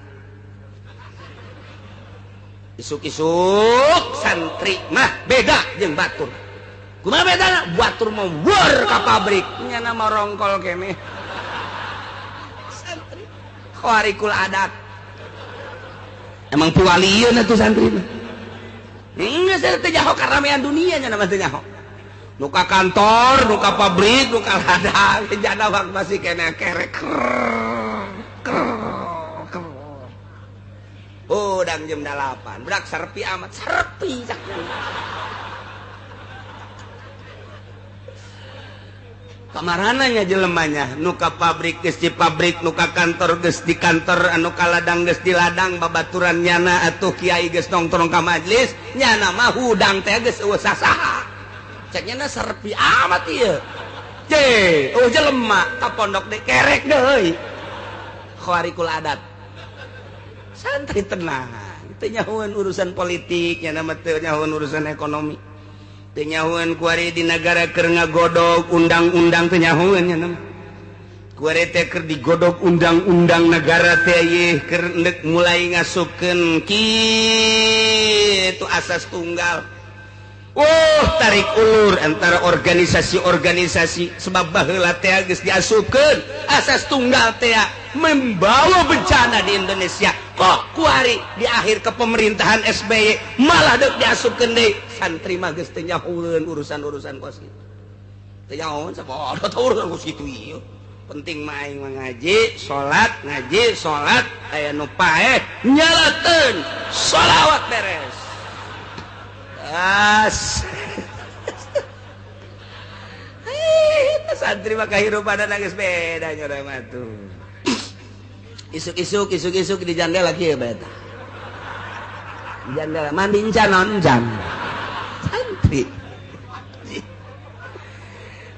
Isuk-isuk santri mah beda jeung batur. Kumaha bedana? Batur mah wur ka pabrik, nyana mah rongkol keneh. Santri khawarikul adat. Emang piwalieun atuh santri mah. Geus teu nyaho karamean dunia nya mah teu nyaho. Nu ka kantor, nu ka pabrik, nu ka ladang, jana waktu masih kena kerek. Udang jam 8, budak serpi amat, serpi caknya. Kamarananya jelemanya, nu ka pabrik geus di pabrik, nu ka kantor geus di kantor, anu ka ladang geus di ladang, babaturan nyana atuh kiai geus nongkrong ka majelis, nyana mah hudang teh geus eueuh sasaha. Ceknya na serpi amat ieu. Je, oh jelema ka pondok deui kerek deui. Khawarikul adat. Santri tenang, teu nyahoeun urusan politik, nya mah teu nyahoeun urusan ekonomi. Teu nyahoeun kuari di negara keur ngagodog undang-undang teu nyahoeun nya mah. Kuari teh keur digodog undang-undang negara teh ieu keur endek mulai ngasupkeun kitu asas tunggal. Oh, tarik ulur antara organisasi-organisasi sebab baheula teh geus diasupkeun asas tunggal teh membawa bencana di Indonesia. Kok kuari di akhir kepemerintahan SBY malah deuk diasupkeun deui santri mah geus teu nyahoeun urusan-urusan kos kitu. Teu nyahoeun sabodo teh urusan kos kitu ieu. Penting mah aing mah ngaji, salat, ngaji, salat, aya nu paeh nyalakeun sholawat beres. As. Santri mah kahirupan geus beda nya mah tuh. Isuk-isuk isuk-isuk di jandela kieu bae tah. Di jandela mandi encan naon encan. Santri.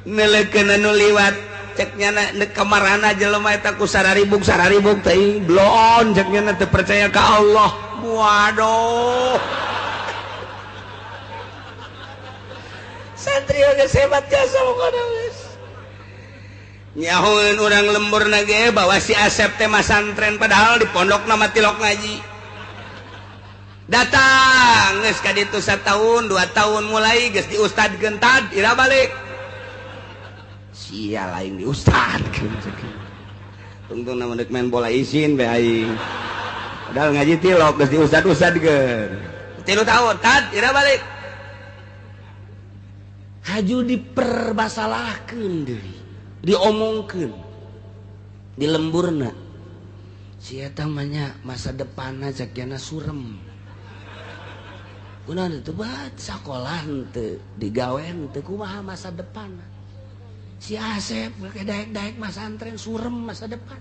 Neulekeun anu liwat cek nyana neuk kamarana jelema eta ku sararibuk sararibuk teh bloon cek nyana teu percaya ka Allah. Waduh. Santri geus hebat jasa pokona geus. Nyahoeun urang lembur ge bahwa si Asep teh masantren padahal di pondokna mah tilok ngaji. Datang geus ka ditu satahun, 2 tahun mulai geus diustadkeun tad ira balik. Sia lain diustadkeun. Tungtungna mah deuk main bola isin bae aing. Padahal ngaji tilok geus diustad-ustadkeun. 3 tahun tad ira balik. Haju dipermasalahkeun deui, diomongkeun di lemburna. Si eta mah nya masa depanna cek jana surem. Kunaon teu bat sakolah henteu, digawe henteu, kumaha masa depanna. Si Asep make daek-daek masantren surem masa depan.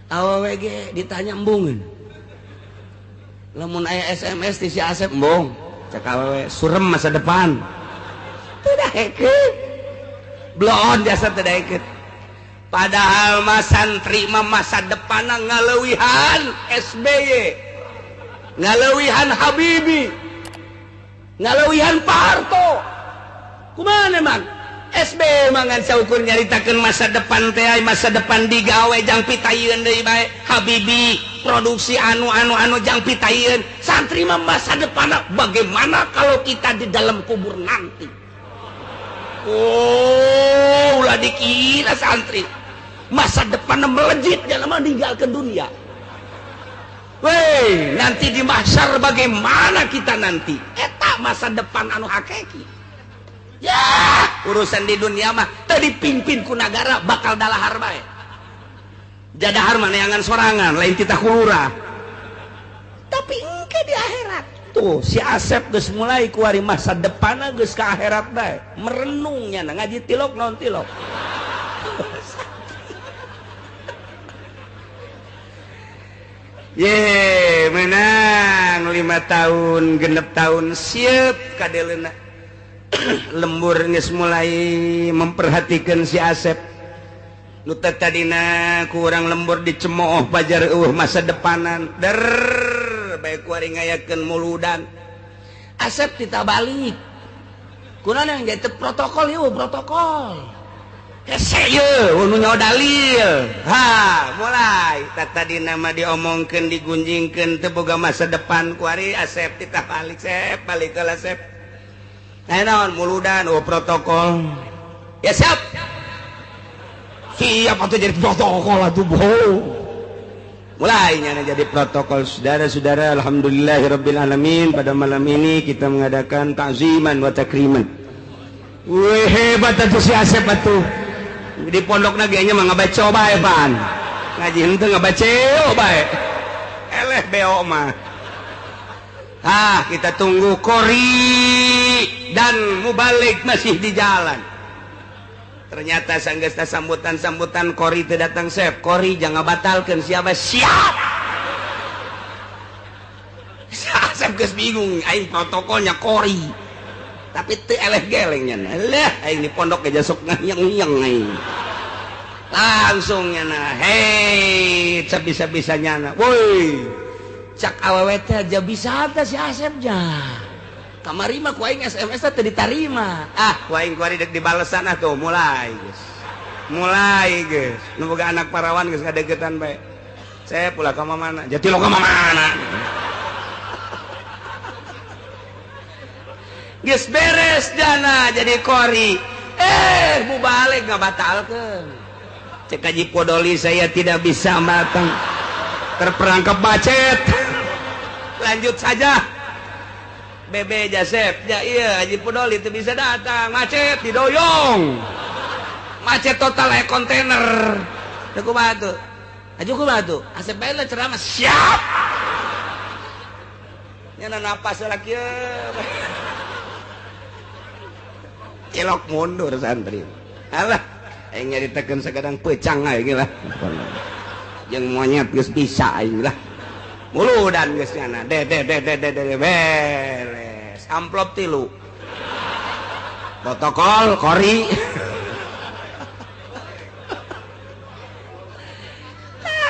Awewe ge ditanya embungeun. Lamun aya SMS ti si Asep embung, cek awewe surem masa depan. Teu daekeun. Bloon jasa teu daekeun. Padahal mah santri mah masa depanna ngaleuwihan SBY, ngaleuwihan Habibie, ngaleuwihan Pak Harto. Kumaha emang? SBY mah ngan saukur nyaritakeun masa depan teh, masa depan digawe jang pitayeun deui bae. Habibie produksi anu-anu-anu jang pitayeun. Santri mah masa depanna bagaimana kalau kita di dalam kubur nanti? Oh, ulah dikira santri. Masa depan melejit jangan meninggalkan dunia. Weh, nanti di mahsyar bagaimana kita nanti? Eta masa depan anu hakiki. Ya, urusan di dunia mah teu dipimpin ku nagara bakal dalahar bae. Jadahar mah neangan sorangan, lain titah ku lurah. Tapi engke di akhirat tuh si Asep geus mulai kuari masa depanna geus ka akhirat bae. Merenungnya ngaji tilok naon tilok. Ye, menang 5 tahun, 6 tahun siap kadeleuna. Lembur geus mulai memperhatikan si Asep. Nu tadina ku urang lembur dicemooh pajar eueuh masa depanan. Der bae kuari ngayakeun muludan. Asep ditabalik. Kunaon yang jadi protokol ieu protokol. Hese ieu nu nyawa dalil. Ha, mulai tadi nama diomongkeun digunjingkeun teu boga masa depan kuari Asep titah balik sep balik ka Asep. Nah naon muludan oh protokol. Ya siap. Siap atuh jadi protokol atuh bohong. Mulai nyana jadi protokol saudara-saudara, alhamdulillahirabbil alamin pada malam ini kita mengadakan takziman wa takriman. Wih hebat atuh si Asep atuh. Di pondokna ge nya mah ngabaca bae pan. Ngaji henteu ngabaca bae. Eleh beo mah. Ah, kita tunggu kori dan mubalik masih di jalan. Ternyata sanggeus sambutan-sambutan kori teu datang sep. Kori jangan batalkeun siapa siap. Asep geus bingung aing protokolnya kori. Tapi teu eleh geleng nya. Lah aing di pondok ge sok ngayeng-ngayeng aing. Langsung nya hei sabisa-bisa nyana. Woi. Cak awewe teh aja bisa teh si Asep nya. Kamari mah ku aing SMS teh ditarima. Ah, ku aing kuari dek dibalesan atuh mulai geus. Mulai geus. Nu boga anak parawan geus ngadeukeutan bae. Saya pula ka mana? Jati lo ka mana? Geus beres dana jadi kori. Mubalik ngabatalkeun. Cek Haji Podoli saya tidak bisa matang. Terperangkap macet. Lanjut saja. Bebe Jasep, ya iya Haji Podoli itu bisa datang, macet didoyong. Macet total kayak kontainer. Teu kumaha tuh? Haji kumaha tuh? Asep bae lah ceramah siap. Nya napas lah kieu. Cilok mundur santri. Alah, aing nyaritakeun sakadang pecang aing lah. Jeung monyet geus bisa aing lah. Muludan geus nyana. De de de de de de beres. Amplop 3. Protokol kori.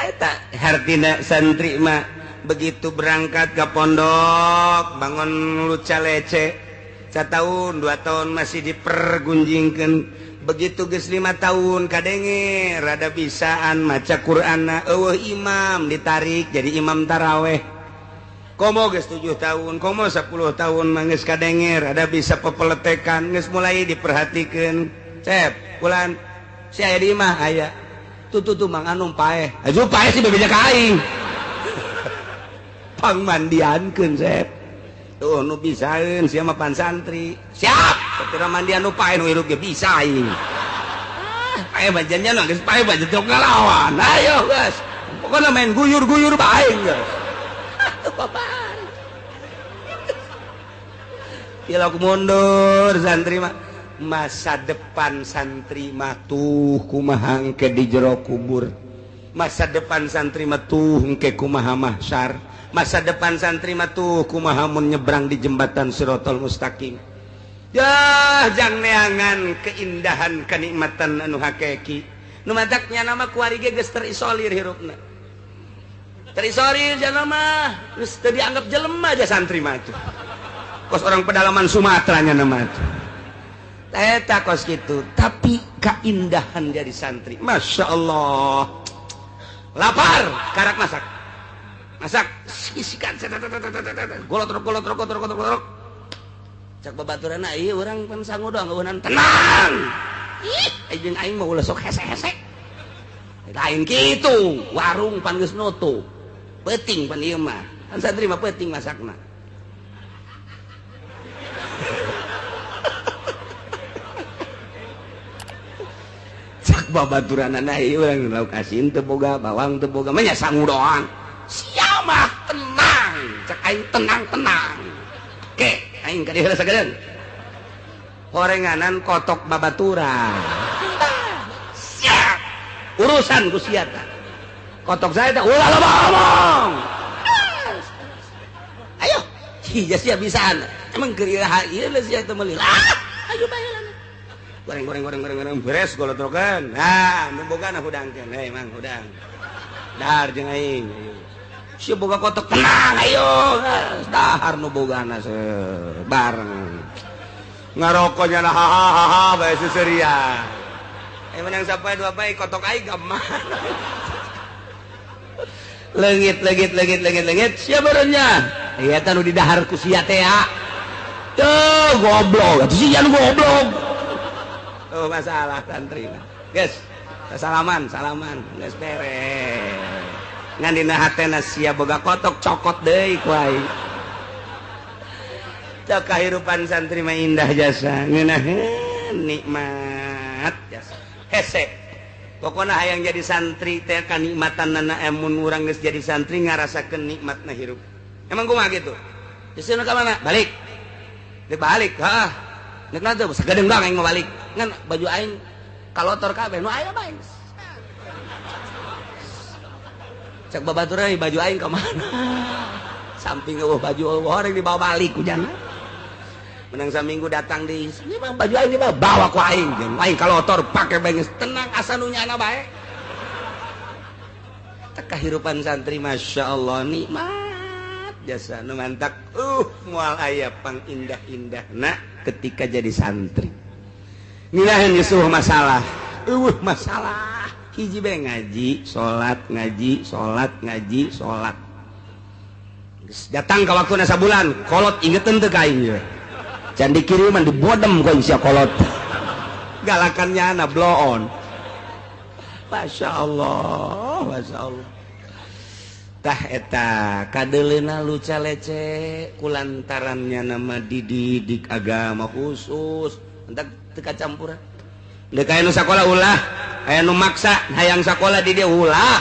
Eta hartina santri mah begitu berangkat ke pondok bangun luca lece. 1 tahun 2 tahun masih dipergunjingkeun. Begitu geus 5 tahun kadenge rada bisaan maca Qur'anna eueuh imam ditarik jadi imam taraweh. Komo geus 7 tahun, komo 10 tahun mah geus kadenge rada bisa pepeletekan geus mulai diperhatikeun. Cep, bulan si aya di imah aya. Tuh tuh tuh Mang Anum paeh. Aju paeh sih bebeja ka aing. Pangmandiankeun Cep. Tuh nu bisaeun sia mah pan santri. Siap. Satira mandian nu paeh nu hirup ge bisa aing. Ah, paeh bajannya nu geus paeh bajan teu ngalawan. Ayo geus. Pokona main guyur-guyur bae geus. Atuh babar. Tilok mundur santri mah. Masa depan santri mah tuh kumaha engke di jero kubur. Masa depan santri mah tuh engke kumaha mahsyar. Masa depan santri mah tuh kumaha mun nyebrang di jembatan Sirotol Mustaqim. Yah, jang neangan keindahan kenikmatan anu hakiki. Nu mataknya nama kuari ge geus terisolir hirupna. Terisolir jalma mah geus teu dianggap jelema aja santri mah tuh. Kos orang pedalaman Sumatera nya nama tuh. Eta kos kitu, tapi keindahan jadi santri. Masya Allah. Lapar, karak masak. Masak, sisikan, golot, golot, golot, golot, golot. Cak babaturanna ieu urang pan sangu doang eueunan tenang. Ih, jeung aing mah ulah sok hese-hese. Lain kitu, warung pan geus nutup. Peuting pan ieu mah. Kan santri mah peuting masakna. Cak babaturanna ieu urang lauk asin teu boga, bawang teu boga, mah nya sangu doang. Sia mah tenang, cak aing tenang-tenang. Ke, aing ka dieu heula sagedeung. Horenganan kotok babaturan. Siap. Urusan ku sia tah. Kotok saya teh ulah loba omong. Ayo, sia sia bisaan. Emang keur iraha ieu sia teh meuli. Ah, ayo bae lah. Goreng goreng goreng goreng goreng beres golotrokeun. Nah, nu bogana hudangkeun. Hei mang hudang. Dahar jeung aing. Ayo. Sia boga kotok tenang ayo. Dahar nu bogana bareng. Ngarokoknya lah hahaha bae seseria. Menang sampai dua bae kotok aing gaman. Leungit leungit leungit leungit leungit sia barenya. Ieu teh nu didahar ku sia teh ya. Tuh goblok, atuh sia nu goblok. Oh masalah santri mah. Geus, salaman, salaman, geus beres. Ngan dina hatena sia boga kotok cokot deui ku aing. Kehidupan santri mah indah jasa, ngeunaheun nikmat jasa. Hese. Pokona hayang jadi santri teh kanikmatanna amun urang geus jadi santri ngarasakeun nikmatna hirup. Emang kumaha kitu? Geus ka mana? Balik. Dek balik, heeh. Nek na teh sagedeung doang aing mah balik. Ngan baju aing kalotor kabeh nu aya bae. Cek babaturan baju aing ka mana? Samping eueuh baju eueuh horeng dibawa balik ku jana. Menang saminggu datang di ini mah baju aing dibawa bawa ku aing jeung aing kalotor pake bae geus tenang asa nu nyana bae. Teh kahirupan santri masyaallah nikmat jasa nu mantak moal aya pangindah-indahna ketika jadi santri. Ngeunaheun geus eueuh masalah, eueuh masalah hiji bae ngaji, salat, ngaji, salat, ngaji, salat. Geus datang ka waktuna sabulan, kolot ingeteun teu ka aing ieu. Can dikiriman dibodem ku sia kolot. Galakannya ana blow on. Masya Allah, Masya Allah. Tah eta kadeleuna luca lece kulantarannya nama dididik agama khusus. Entak teu kacampuran. Deuk aya nu sakola ulah, aya nu maksa hayang sakola di dieu ulah.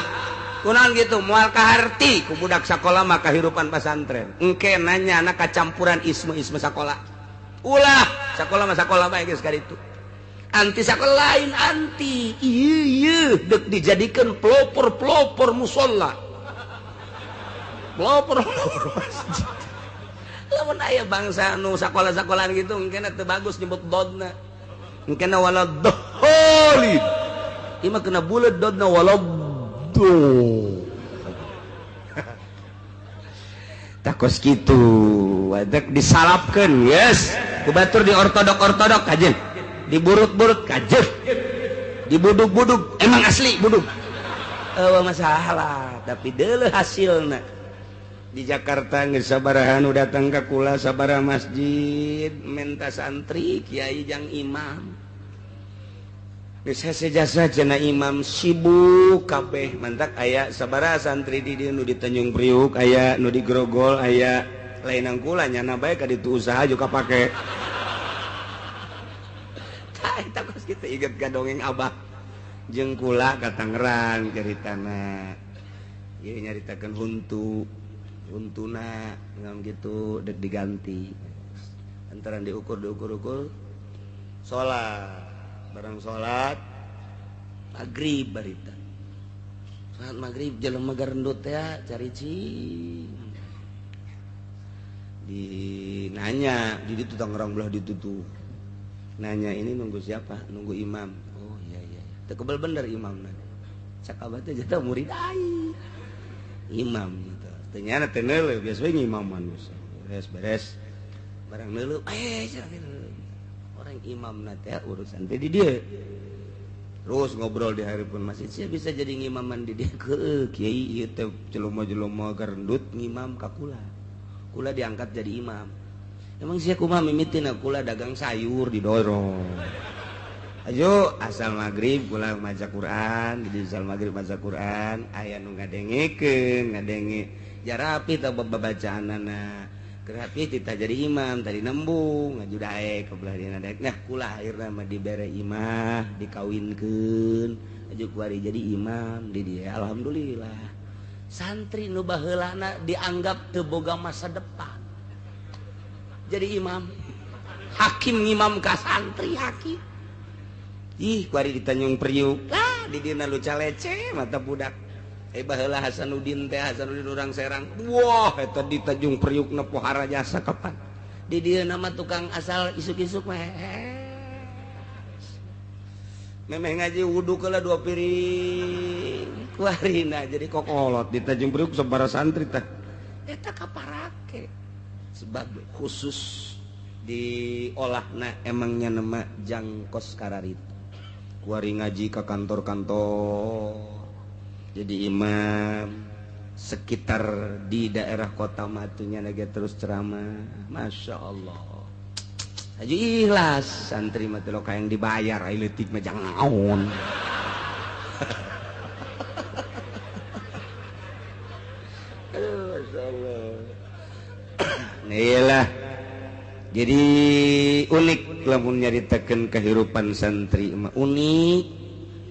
Kunaon gitu moal kaharti ku budak sakola mah kahirupan pasantren. Engke nanya anak kacampuran isme-isme sakola. Ulah sakola mah sakola bae geus kaditu. Anti sakola lain anti. Ieu ieu deuk dijadikeun pelopor-pelopor musala. Pelopor-pelopor masjid. Lamun aya bangsa nu sakola-sakolaan gitu engkena teu bagus nyebut dodna. Engkena wala dholin. Ieu mah kena buleud dodna wala do. Takos kitu, wadak disalapkeun, yes. Ku batur di ortodok-ortodok kajen. Diburut-burut kajen. Dibudug-budug, emang asli budug. Eueuh masalah, tapi deuleuh hasilna. Di Jakarta geus sabaraha nu datang ka kula sabaraha masjid menta santri kiai jang imam. Geus hese jasa cenah imam sibuk kabeh mantak aya sabaraha santri di dieu nu di Tanjung Priuk aya nu di Grogol aya lain kula nyana bae ka ditu usaha juga pake. Tah eta kos kitu inget ka dongeng abah jeung kula ka Tangerang caritana. Ieu nyaritakeun huntu. Untuna ngam gitu dek diganti antara diukur diukur-ukur salat barang salat maghrib barita salat maghrib jelema garendut ya cari cing dinanya di ditu Tangerang belah ditutup nanya ini nunggu siapa nunggu imam oh iya iya teu kebel bener imamna cak abah teh jatuh murid aing imam gitu ternyata teh neuleuh biasa we ngimam manusia beres beres barang neuleuh orang imam teh urusan teh di dieu terus ngobrol di hareupeun masjid sia bisa jadi ngimaman di dieu heueuh kiai ieu teh jelema-jelema garendut ngimam ka kula kula diangkat jadi imam Emang sia kumaha mimitina kula dagang sayur didorong. Ayo asal maghrib kula maca Quran, di asal maghrib maca Quran, aya nu ngadengekeun, ngadenge jarapi tah babacaanana. Kerapi tita jadi imam tadi nembung ngaju daek ke belah dina daek. Nah kula akhirna mah dibere imah, dikawinkeun, aju kuari jadi imam di dia. Alhamdulillah. Santri nu baheulana dianggap teu boga masa depan. Jadi imam, hakim ngimam ka santri hakim. Ih, kuari di Tanjung Priuk. Lah, di dina luca lece mata budak. Baheula Hasanuddin teh, Hasanuddin urang Serang. Wah, eta di Tanjung Priuk na pohara jasa kapan. Di dieu nama tukang asal isuk-isuk mah. Memeh ngaji wudu keula 2 piring. Kuarina jadi kokolot di Tanjung Priuk sabaraha santri teh. Eta kaparake. Sebab khusus diolahna emangnya nama jangkos kararitu. Kuari ngaji ke kantor-kantor. Jadi imam sekitar di daerah kota matunya lagi terus ceramah. Masya Allah. Haji ikhlas santri mah teh yang dibayar ai leutik mah jangan naon. Aduh, Masya Allah. Nah, iyalah. Jadi unik lamun nyaritakeun kehidupan santri mah unik,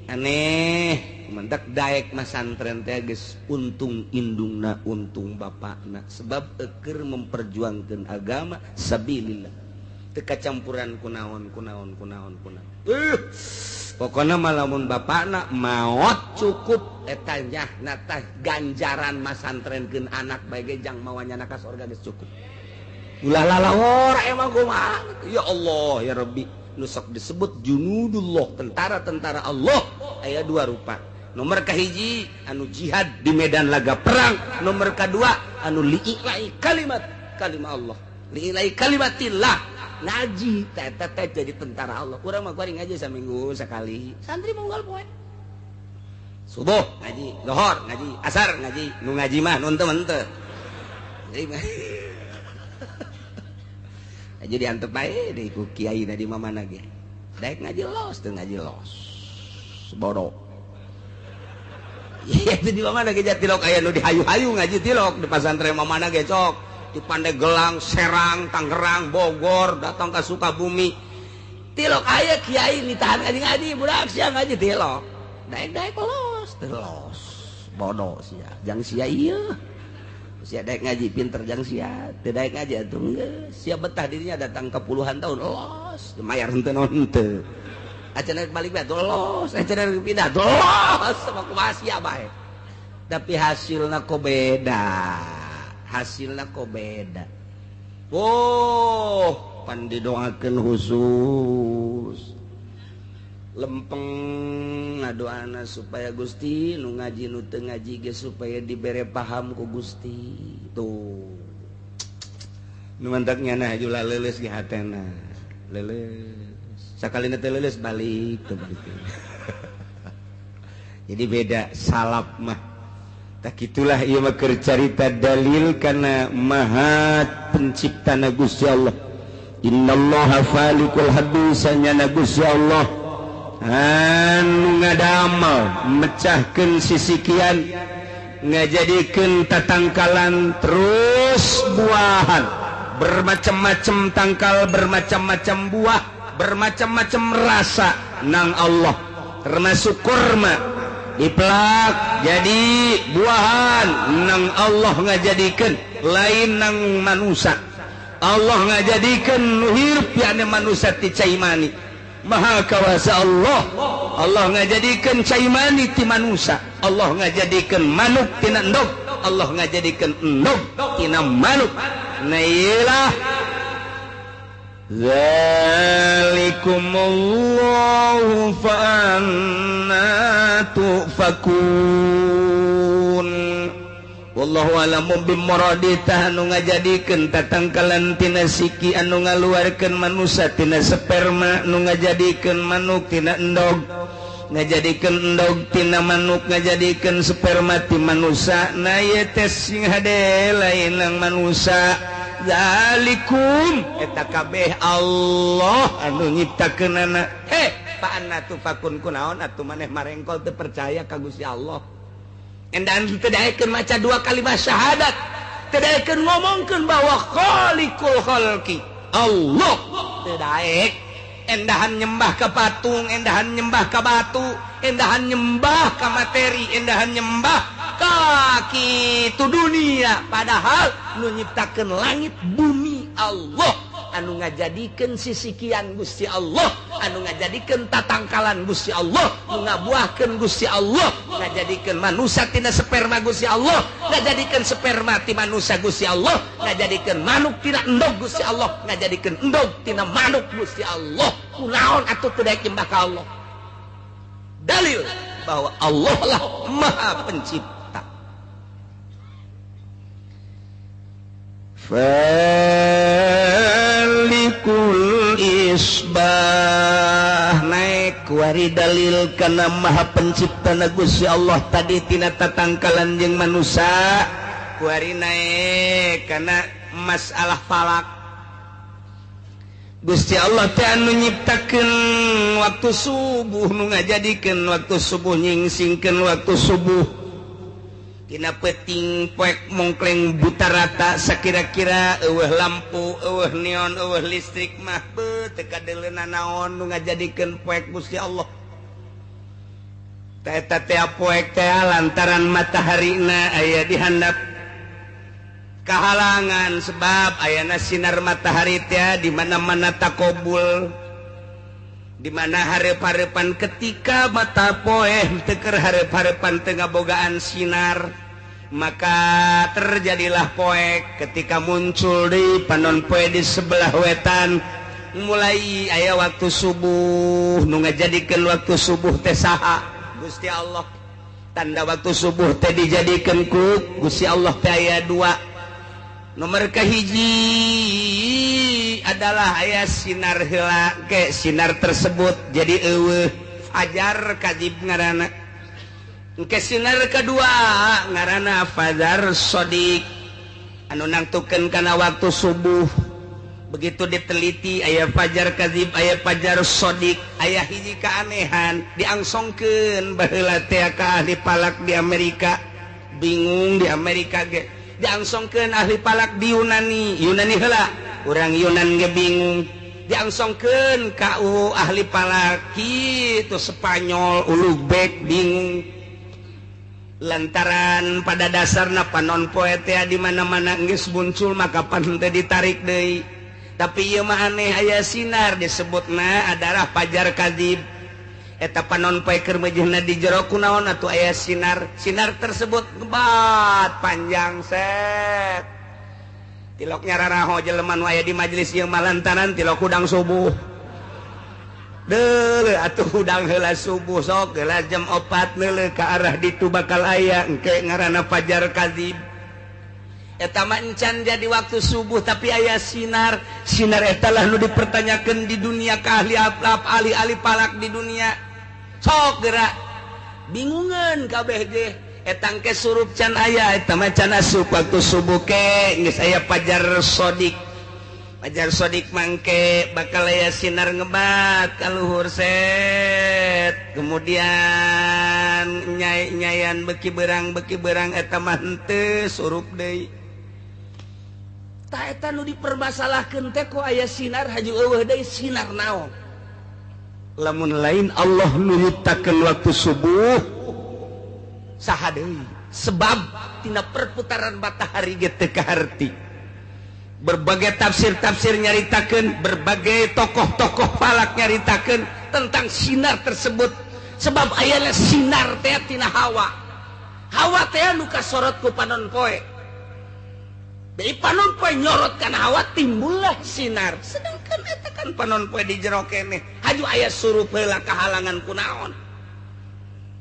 aneh. Mendak daek mah santren teh geus untung indungna untung bapakna sebab eukeur memperjuangkeun agama sabilillah. Teu kacampuran kunaon kunaon kunaon kunaon. Pokona mah lamun bapakna maot cukup eta nyahna teh ganjaran mah santrenkeun anak bae ge jang mawanyana ka sorga geus cukup. Ulah lalawor emang kumaha. Ya Allah ya Rabbi, nu sok disebut junudullah, tentara-tentara Allah aya dua rupa. Nomor kahiji anu jihad di medan laga perang, nomor kedua anu li'ilai kalimat kalimah Allah, li'ilai kalimatillah. Ngaji teh teh jadi tentara Allah. Urang mah kuari ngaji saminggu sekali. Santri monggal poe. Subuh ngaji, lohor ngaji, asar ngaji, nu ngaji mah nu henteu henteu. Jadi diantep bae deui ku kiai di mamana ge. Daek ngaji los teu ngaji los. Bodoh. Iya itu di mana ge tilok aya nu dihayu-hayu ngaji tilok di pasantren mamana ge cok. Di Pandeglang, Serang, Tangerang, Bogor, datang ke Sukabumi. Tilok aya kiai ditahan ngaji-ngaji budak sia ngaji tilok. Daek-daek los teu los. Bodoh sia. Jang sia ieu. Sia daek ngaji pinter jang sia, teu daek ngaji atuh geus. Sia betah dirinya datang ke puluhan tahun los, mayar henteu naon henteu. Acan balik bae los, acan pindah los, sama kumaha sia bae. Tapi hasilna kok beda. Hasilna kok beda. Oh, pan didoakeun khusus. Lempeng ngadoana supaya Gusti nu ngaji nu teu ngaji ge supaya dibere paham ku Gusti. Tuh. Nu mantak nyana haju leuleus ge hatena. Leuleus. Sakalina teu leuleus balik teu balik. Jadi beda salaf mah. Tak itulah ieu mah keur carita dalil kana maha penciptana Gusti Allah. Innallaha faliqul habbi sanyana Gusti Allah anu ngadamel mecahkeun sisikian ngajadikeun tatangkalan terus buahan bermacam-macam tangkal, bermacam-macam buah, bermacam-macam rasa nang Allah, termasuk kurma dipelak jadi buahan nang Allah ngajadikeun, lain nang manusia. Allah ngajadikeun nu hirup yakni manusia ti cai mani. Maha kawasa Allah. Allah ngajadikeun cai mani ti manusia, Allah ngajadikeun manuk tina endog, Allah ngajadikeun endog tina manuk. Nah iyalah zalikumullahu fa anna tufakun. Wallahu a'lamu bimuradi. Tah anu ngajadikeun tatangkalan tina siki, anu ngaluarkeun manusia tina sperma, anu ngajadikeun manuk tina endog, ngajadikeun endog tina manuk, ngajadikeun sperma ti manusia. Na ieu teh sing hade lain nang manusia. Zalikum eta kabeh Allah anu nyiptakeunana. Heh, fa anna tufakun kunaon atuh maneh marengkol teu percaya ka Gusti Allah. Endan teu daekeun maca dua kalimat syahadat, teu daekeun ngomongkeun bahwa khaliqul khalqi Allah, teu daek. Endahan nyembah ke patung, endahan nyembah ke batu, endahan nyembah ke materi, endahan nyembah ka kitu dunia. Padahal nu nyiptakeun langit bumi Allah, anu ngajadikeun sisikian Gusti Allah, anu ngajadikeun tatangkalan Gusti Allah, nu ngabuahkeun Gusti Allah, ngajadikeun manusia tina sperma Gusti Allah, ngajadikeun sperma ti manusia Gusti Allah, ngajadikeun manuk tina endog Gusti Allah, ngajadikeun endog tina manuk Gusti Allah. Kunaon atuh teu daek nyembah ka Allah? Dalil bahwa Allah lah Maha Pencipta. Falikul isbah naik wari dalil kana Maha Pencipta na Gusti Allah tadi tina tatangkalan jeung manusia, kuari naik kana masalah falak. Gusti Allah teh anu nyiptakeun waktu subuh, nu ngajadikeun waktu subuh, nyingsingkeun waktu subuh. Dina peuting poek mongkleng buta rata sakira-kira eueuh lampu, eueuh neon, eueuh listrik mah beuh teu kadeuleuna naon nu ngajadikeun poek Gusti Allah. Ta eta teh poek teh lantaran mataharina aya di handap kahalangan sebab ayana sinar matahari teh di mana-mana takobul, di mana hareup-hareupan ketika mata poeh teu keur hareup-hareupan teu ngabogaan sinar, maka terjadilah poek. Ketika muncul di panon poe di sebelah wetan mulai aya waktu subuh. Nu ngajadikeun waktu subuh teh saha? Gusti Allah. Tanda waktu subuh teh dijadikeun ku Gusti Allah teh aya dua. Nomor kahiji adalah aya sinar heula ke sinar tersebut jadi eueuh fajar kadzib ngaranna. Ke sinar kedua ngaranna fajar shodiq anu nangtukeun kana waktu subuh. Begitu diteliti aya fajar kadzib, aya fajar shodiq, aya hiji keanehan diangsongkeun baheula teh ka ahli falak di Amerika. Bingung di Amerika ge. Diangsongkeun ahli falak di Yunani, Yunani heula urang Yunan ge bingung. Diangsongkeun ka ahli falak kitu Spanyol Ulubek bingung. Lantaran pada dasarna panon poe teh di mana-mana geus muncul maka pan teh ditarik deui. Tapi ieu mah aneh aya sinar disebutna adalah fajar kadzib. Eta panon poe keur meujeuhna di jero kunaon atuh aya sinar. Sinar tersebut ngebat panjang set. Tilok nyararaho jelema nu aya di majelis ieu mah lantaran tilok hudang subuh. Deuleu atuh hudang heula subuh sok heula jam 4 neuleuh ka arah ditu bakal aya engke ngaranna fajar kadzib. Eta mah encan jadi waktu subuh tapi aya sinar. Sinar eta lah nu dipertanyakeun di dunia ka ahli ahli falak di dunia. Sok gerak bingungan kabeh ge. Eta engke surup can aya, eta mah can asup waktu subuh ke geus aya fajar shodiq. Fajar shodiq mangke bakal aya sinar ngebat ka luhur set. Kemudian nyai-nyayan beki berang eta mah henteu surup deui. Ta eta nu dipermasalahkeun teh kok aya sinar haju eueuh deui sinar naon? Lamun lain Allah nu nyiptakeun waktu subuh saha deui? Sebab tina perputaran matahari ge teu kaharti. Berbagai tafsir-tafsir nyaritakeun, berbagai tokoh-tokoh falak nyaritakeun tentang sinar tersebut. Sebab ayana sinar teh tina hawa. Hawa teh nu kasorot ku panon poe. Dari panon poe nyorot kana hawa timbullah sinar. Sedangkan eta kan panon poe di jero keneh. Haju aya surup heula kahalangan kunaon.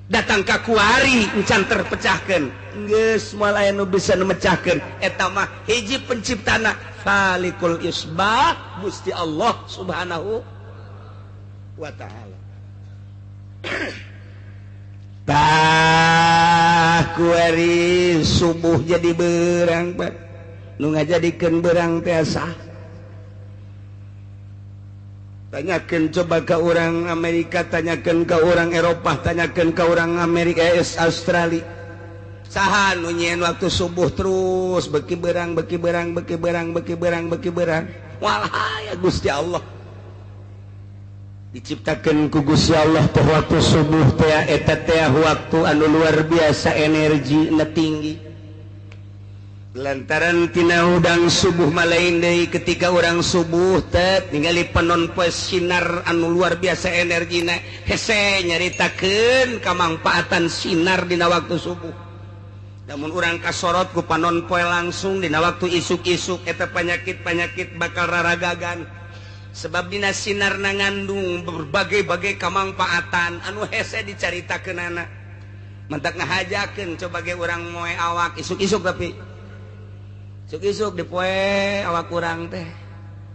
Datang ka kuari encan terpecahkeun. Geus moal aya nu bisa nu mecahkeun. Eta mah hiji penciptana Falikul Isbah Gusti Allah Subhanahu wa ta'ala. Tah kuari subuh jadi berang Pak. Nu ngajadikeun beurang teh sah. Tanyakeun coba ke orang Amerika, tanyakeun ke orang Eropah, tanyakeun ke orang Amerika, Australia. Saha nu nyieun waktu subuh terus beki berang, beki berang, beki berang, beki berang, beki berang. Walah ya Gusti Allah. Diciptakeun ku Gusti Allah teh waktu subuh teh eta teh waktu anu luar biasa energi na tinggi. Lantaran tina hudang subuh malain deui, ketika orang subuh teh ningali panon poe sinar anu luar biasa energina, hese nyaritakeun kamangpaatan sinar dina waktu subuh. Namun urang kasorot ku panon poe langsung dina waktu isuk-isuk, eta penyakit-penyakit bakal raragagan, sebab dina sinar na ngandung berbagai-bagai kamangpaatan anu hese dicaritakeunana. Mentak ngahajakeun coba ge urang moe awak isuk-isuk, tapi isuk-isuk dipoe awak kurang teh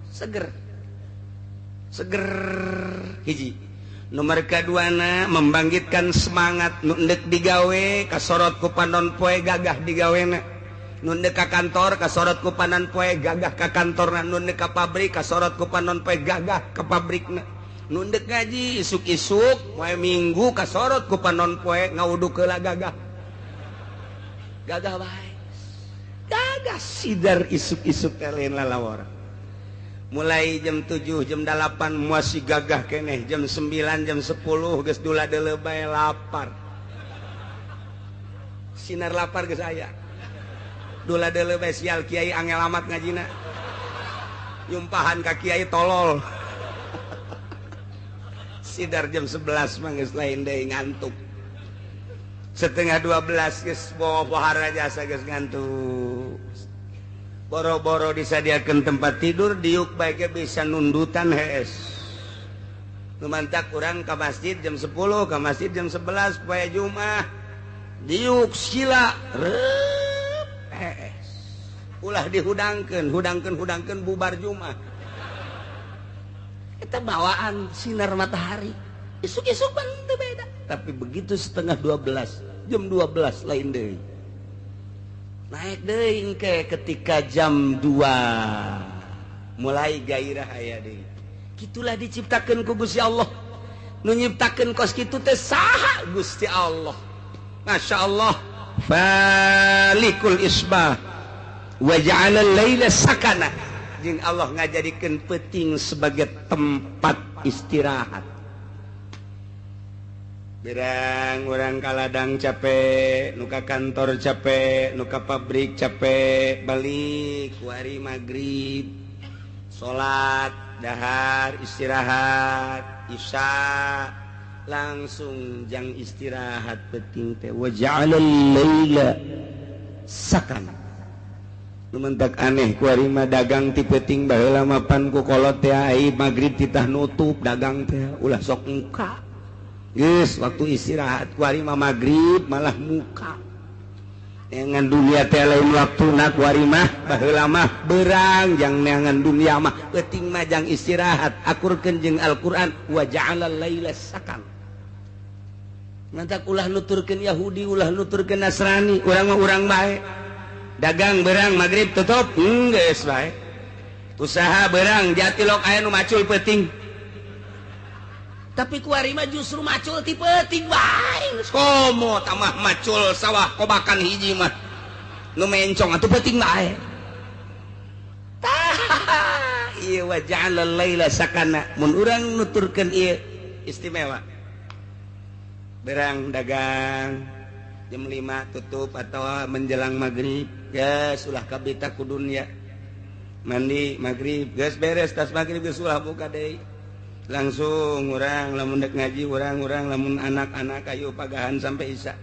seger seger. Hiji nomor kaduana membangkitkan semangat. Nu endek digawe kasorot ku panon poe, gagah digawena. Nu endek ka kantor kasorot ku panon poe, gagah ka kantorna. Nu endek ka pabrik kasorot ku panon poe, gagah ka pabrikna. Nu endek ngaji isuk-isuk poe Minggu kasorot ku panon poe, ngawudu heula gagah, gagah bae, gagah sidar isuk-isuk teh lain lalawara. Mulai jam 7, jam 8 masih gagah keneh, jam 9, jam 10 geus dula deuleu bae lapar. Sinar lapar geus aya. Dula deuleu bae, sial kiai angel amat ngajina, nyumpahan ka kiai tolol. Sidar jam 11 mah geus lain deui, ngantuk. Setengah 12 geus bawa pohara jasa, geus ngantuk. Boro-boro disadiakan tempat tidur, diuk baiknya bisa nundutan hees. Lumantak urang ke masjid jam 10, ke masjid jam 11 poe Jumat, diuk sila rep hees. Ulah dihudangkeun, hudangkeun, hudangkeun, bubar Jumat. Kita bawaan sinar matahari isuk-isuk pan teu beda. Tapi begitu setengah 12, jam 12 lain deui, naik deui ke ketika jam 2 mulai gairah aya deui. Gitulah diciptakeun ku Gusti Allah. Nu nyiptakeun kos kitu teh saha? Gusti Allah. Masya Allah. Falikul isbah wa ja'ala laila sakana. Jeung Allah ngajadikeun peuting sebagai tempat istirahat. Berang orang kaladang capek, nu ka kantor capek, nu ka pabrik capek, balik wari maghrib, salat, dahar, istirahat, isya, langsung jang istirahat peuting teh. Wa ja'alal laila sakana. Lumentak aneh kuari mah dagang ti peuting. Baheula mah pan ku kolot teh ai maghrib titah nutup dagang teh, ulah sok muka. Geus waktu istirahat. Kuari mah maghrib malah muka. Neangan dunia teh lain waktuna kuari mah. Baheula mah berang jang neangan dunia mah, peuting mah jang istirahat. Akurkeun jeung Al-Qur'an, wa ja'alal laila sakan. Mantak ulah nuturkeun Yahudi, ulah nuturkeun Nasrani, urang mah urang bae. Dagang berang maghrib tutup, geus bae. Usaha berang jatilok aya nu macul peuting, tapi kuari mah justru macul ti peuting bae. Komo tamah macul sawah kobakan hiji mah nu mencong atuh peuting bae. Tah ieu wa ja'alal laila sakana. Mun urang nuturkeun ieu istimewa, berang dagang jam 5 tutup atau menjelang maghrib, geus ulah kabita ku dunya. Mandi maghrib geus beres, tas maghrib geus ulah buka deui. Langsung urang lamun dek ngaji, urang-urang lamun anak-anak ayo pagahan sampai isya.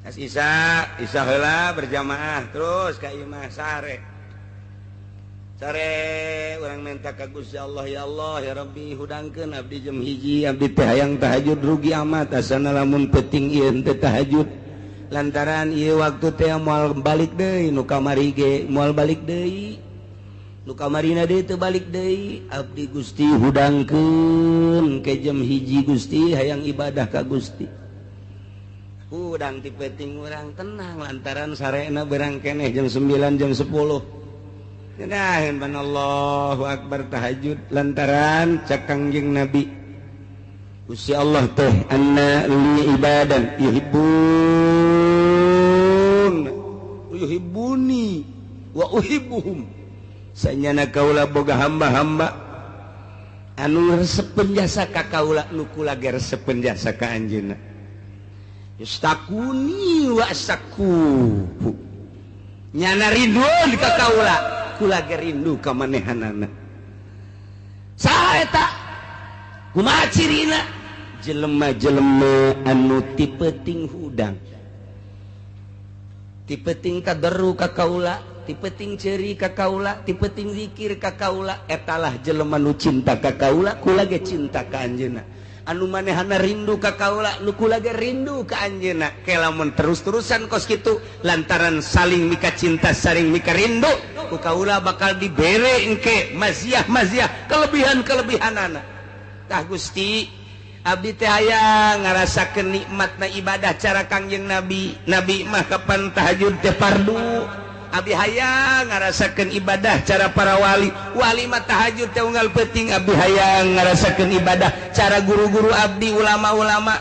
Tas isya, isya heula berjamaah terus ka imah sare. Sare urang minta ka Gusti Allah, ya Allah ya Rabbi, hudangkeun abdi jam 1, abdi teh hayang tahajud, rugi amat asana lamun peuting ieu teh tahajud, lantaran ieu waktu teh moal balik deui, nu kamari ge moal balik deui, nu kamarina deui teu balik deui. Abdi Gusti hudangkeun ke jam 1, Gusti, hayang ibadah ka Gusti. Hudang ti peuting urang tenang, lantaran sarena berang keneh jam 9, jam 10. Ngeunaheun pan Allahu akbar tahajud lantaran cak Kangjeng Nabi Gusti Allah teh anna li ibadan yuhibbun yuhibbuni wa uhibbuhum. Sanyana kaula boga hamba-hamba anu resepeun jasa ka kaula nu kula ge resepeun jasa ka anjeunna. Yustakuni wa asaku. Nyana rindu ka kaula, kula ge rindu ka manehanana. Saha eta? Kumaha cirina? Jelema-jelema anu ti peuting hudang, ti peuting kaderu ka kaula, ti peuting ceuri ka kaula, ti peuting zikir ka kaula, etalah jelema nu cinta ka kaula, kula ge cinta ka anjeunna. Anu manehana rindu ka kaula, nu kula ge rindu ka anjeunna. Ke lamun terus-terusan kos kitu lantaran saling mika cinta, saling mika rindu, ku kaula bakal dibere engke maziah-maziah, kelebihan-kelebihanana. Tah Gusti, abdi teh hayang ngarasakeun nikmatna ibadah cara Kangjeng Nabi. Nabi mah kapan tahajud teh fardu. Abdi hayang ngarasakeun ibadah cara para wali. Wali mah tahajud teh unggal peuting. Abdi hayang ngarasakeun ibadah cara guru-guru abdi, ulama-ulama.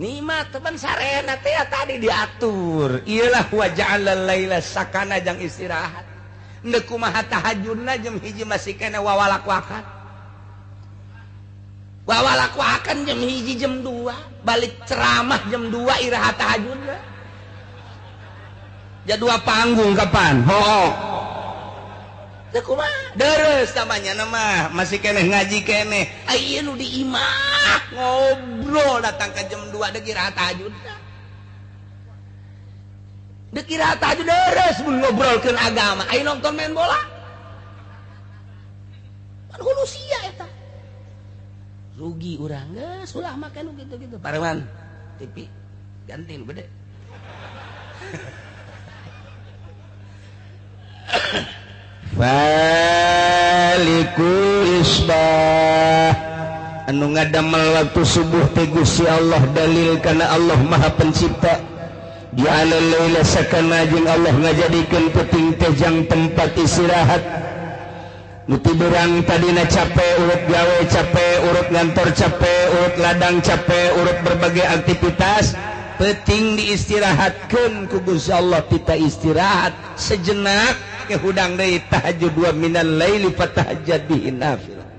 Nikmat teman sarena teh tadi diatur. Iyalah wa ja'alal laila sakana jang istirahat. Endek kumaha tahajudna jam 1 masih kena wawalak-wakan. Wawalak-wakan jam 1 jam 2, balik ceramah jam 2 iraha tahajudna. Jadua panggung kapan? Ho. Teu kumaha? Deres namanya nama, masih keneh ngaji keneh. Aya nu di imah ngobrol datang ke jam 2 deuk iraha tahajudna. Deuk iraha tahajud deres mun ngobrolkeun agama. Aya nonton main bola. Pan hulu sia eta. Rugi urang geus ulah make nu kitu-kitu. Pareman TV ganti nu gede. Faliku isbah anu ngadamel waktu subuh teh Gusti Allah dalil kana Allah Maha Pencipta. Ja'ala laila sakana jeung Allah ngajadikeun peuting teh jang tempat istirahat. Nu tiduran tadina capek, urut gawe capek, urut ngantor capek, urut ladang capek, urut berbagai aktivitas, peuting diistirahatkeun ku Gusti Allah. Kita istirahat sejenak ke hudang deui tahajud wa minal laili fatahajjad bihi nafilah.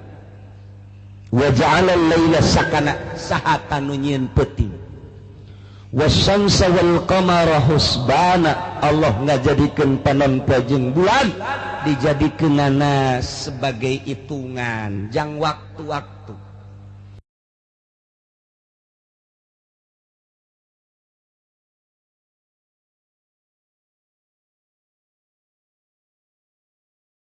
Wa ja'ala al-laila sakana saha nu nyieun peuting. Wasyamsa wal qamara husbana, Allah ngajadikeun panon poe jeung bulan dijadikeunana sebagai hitungan jang waktu-waktu.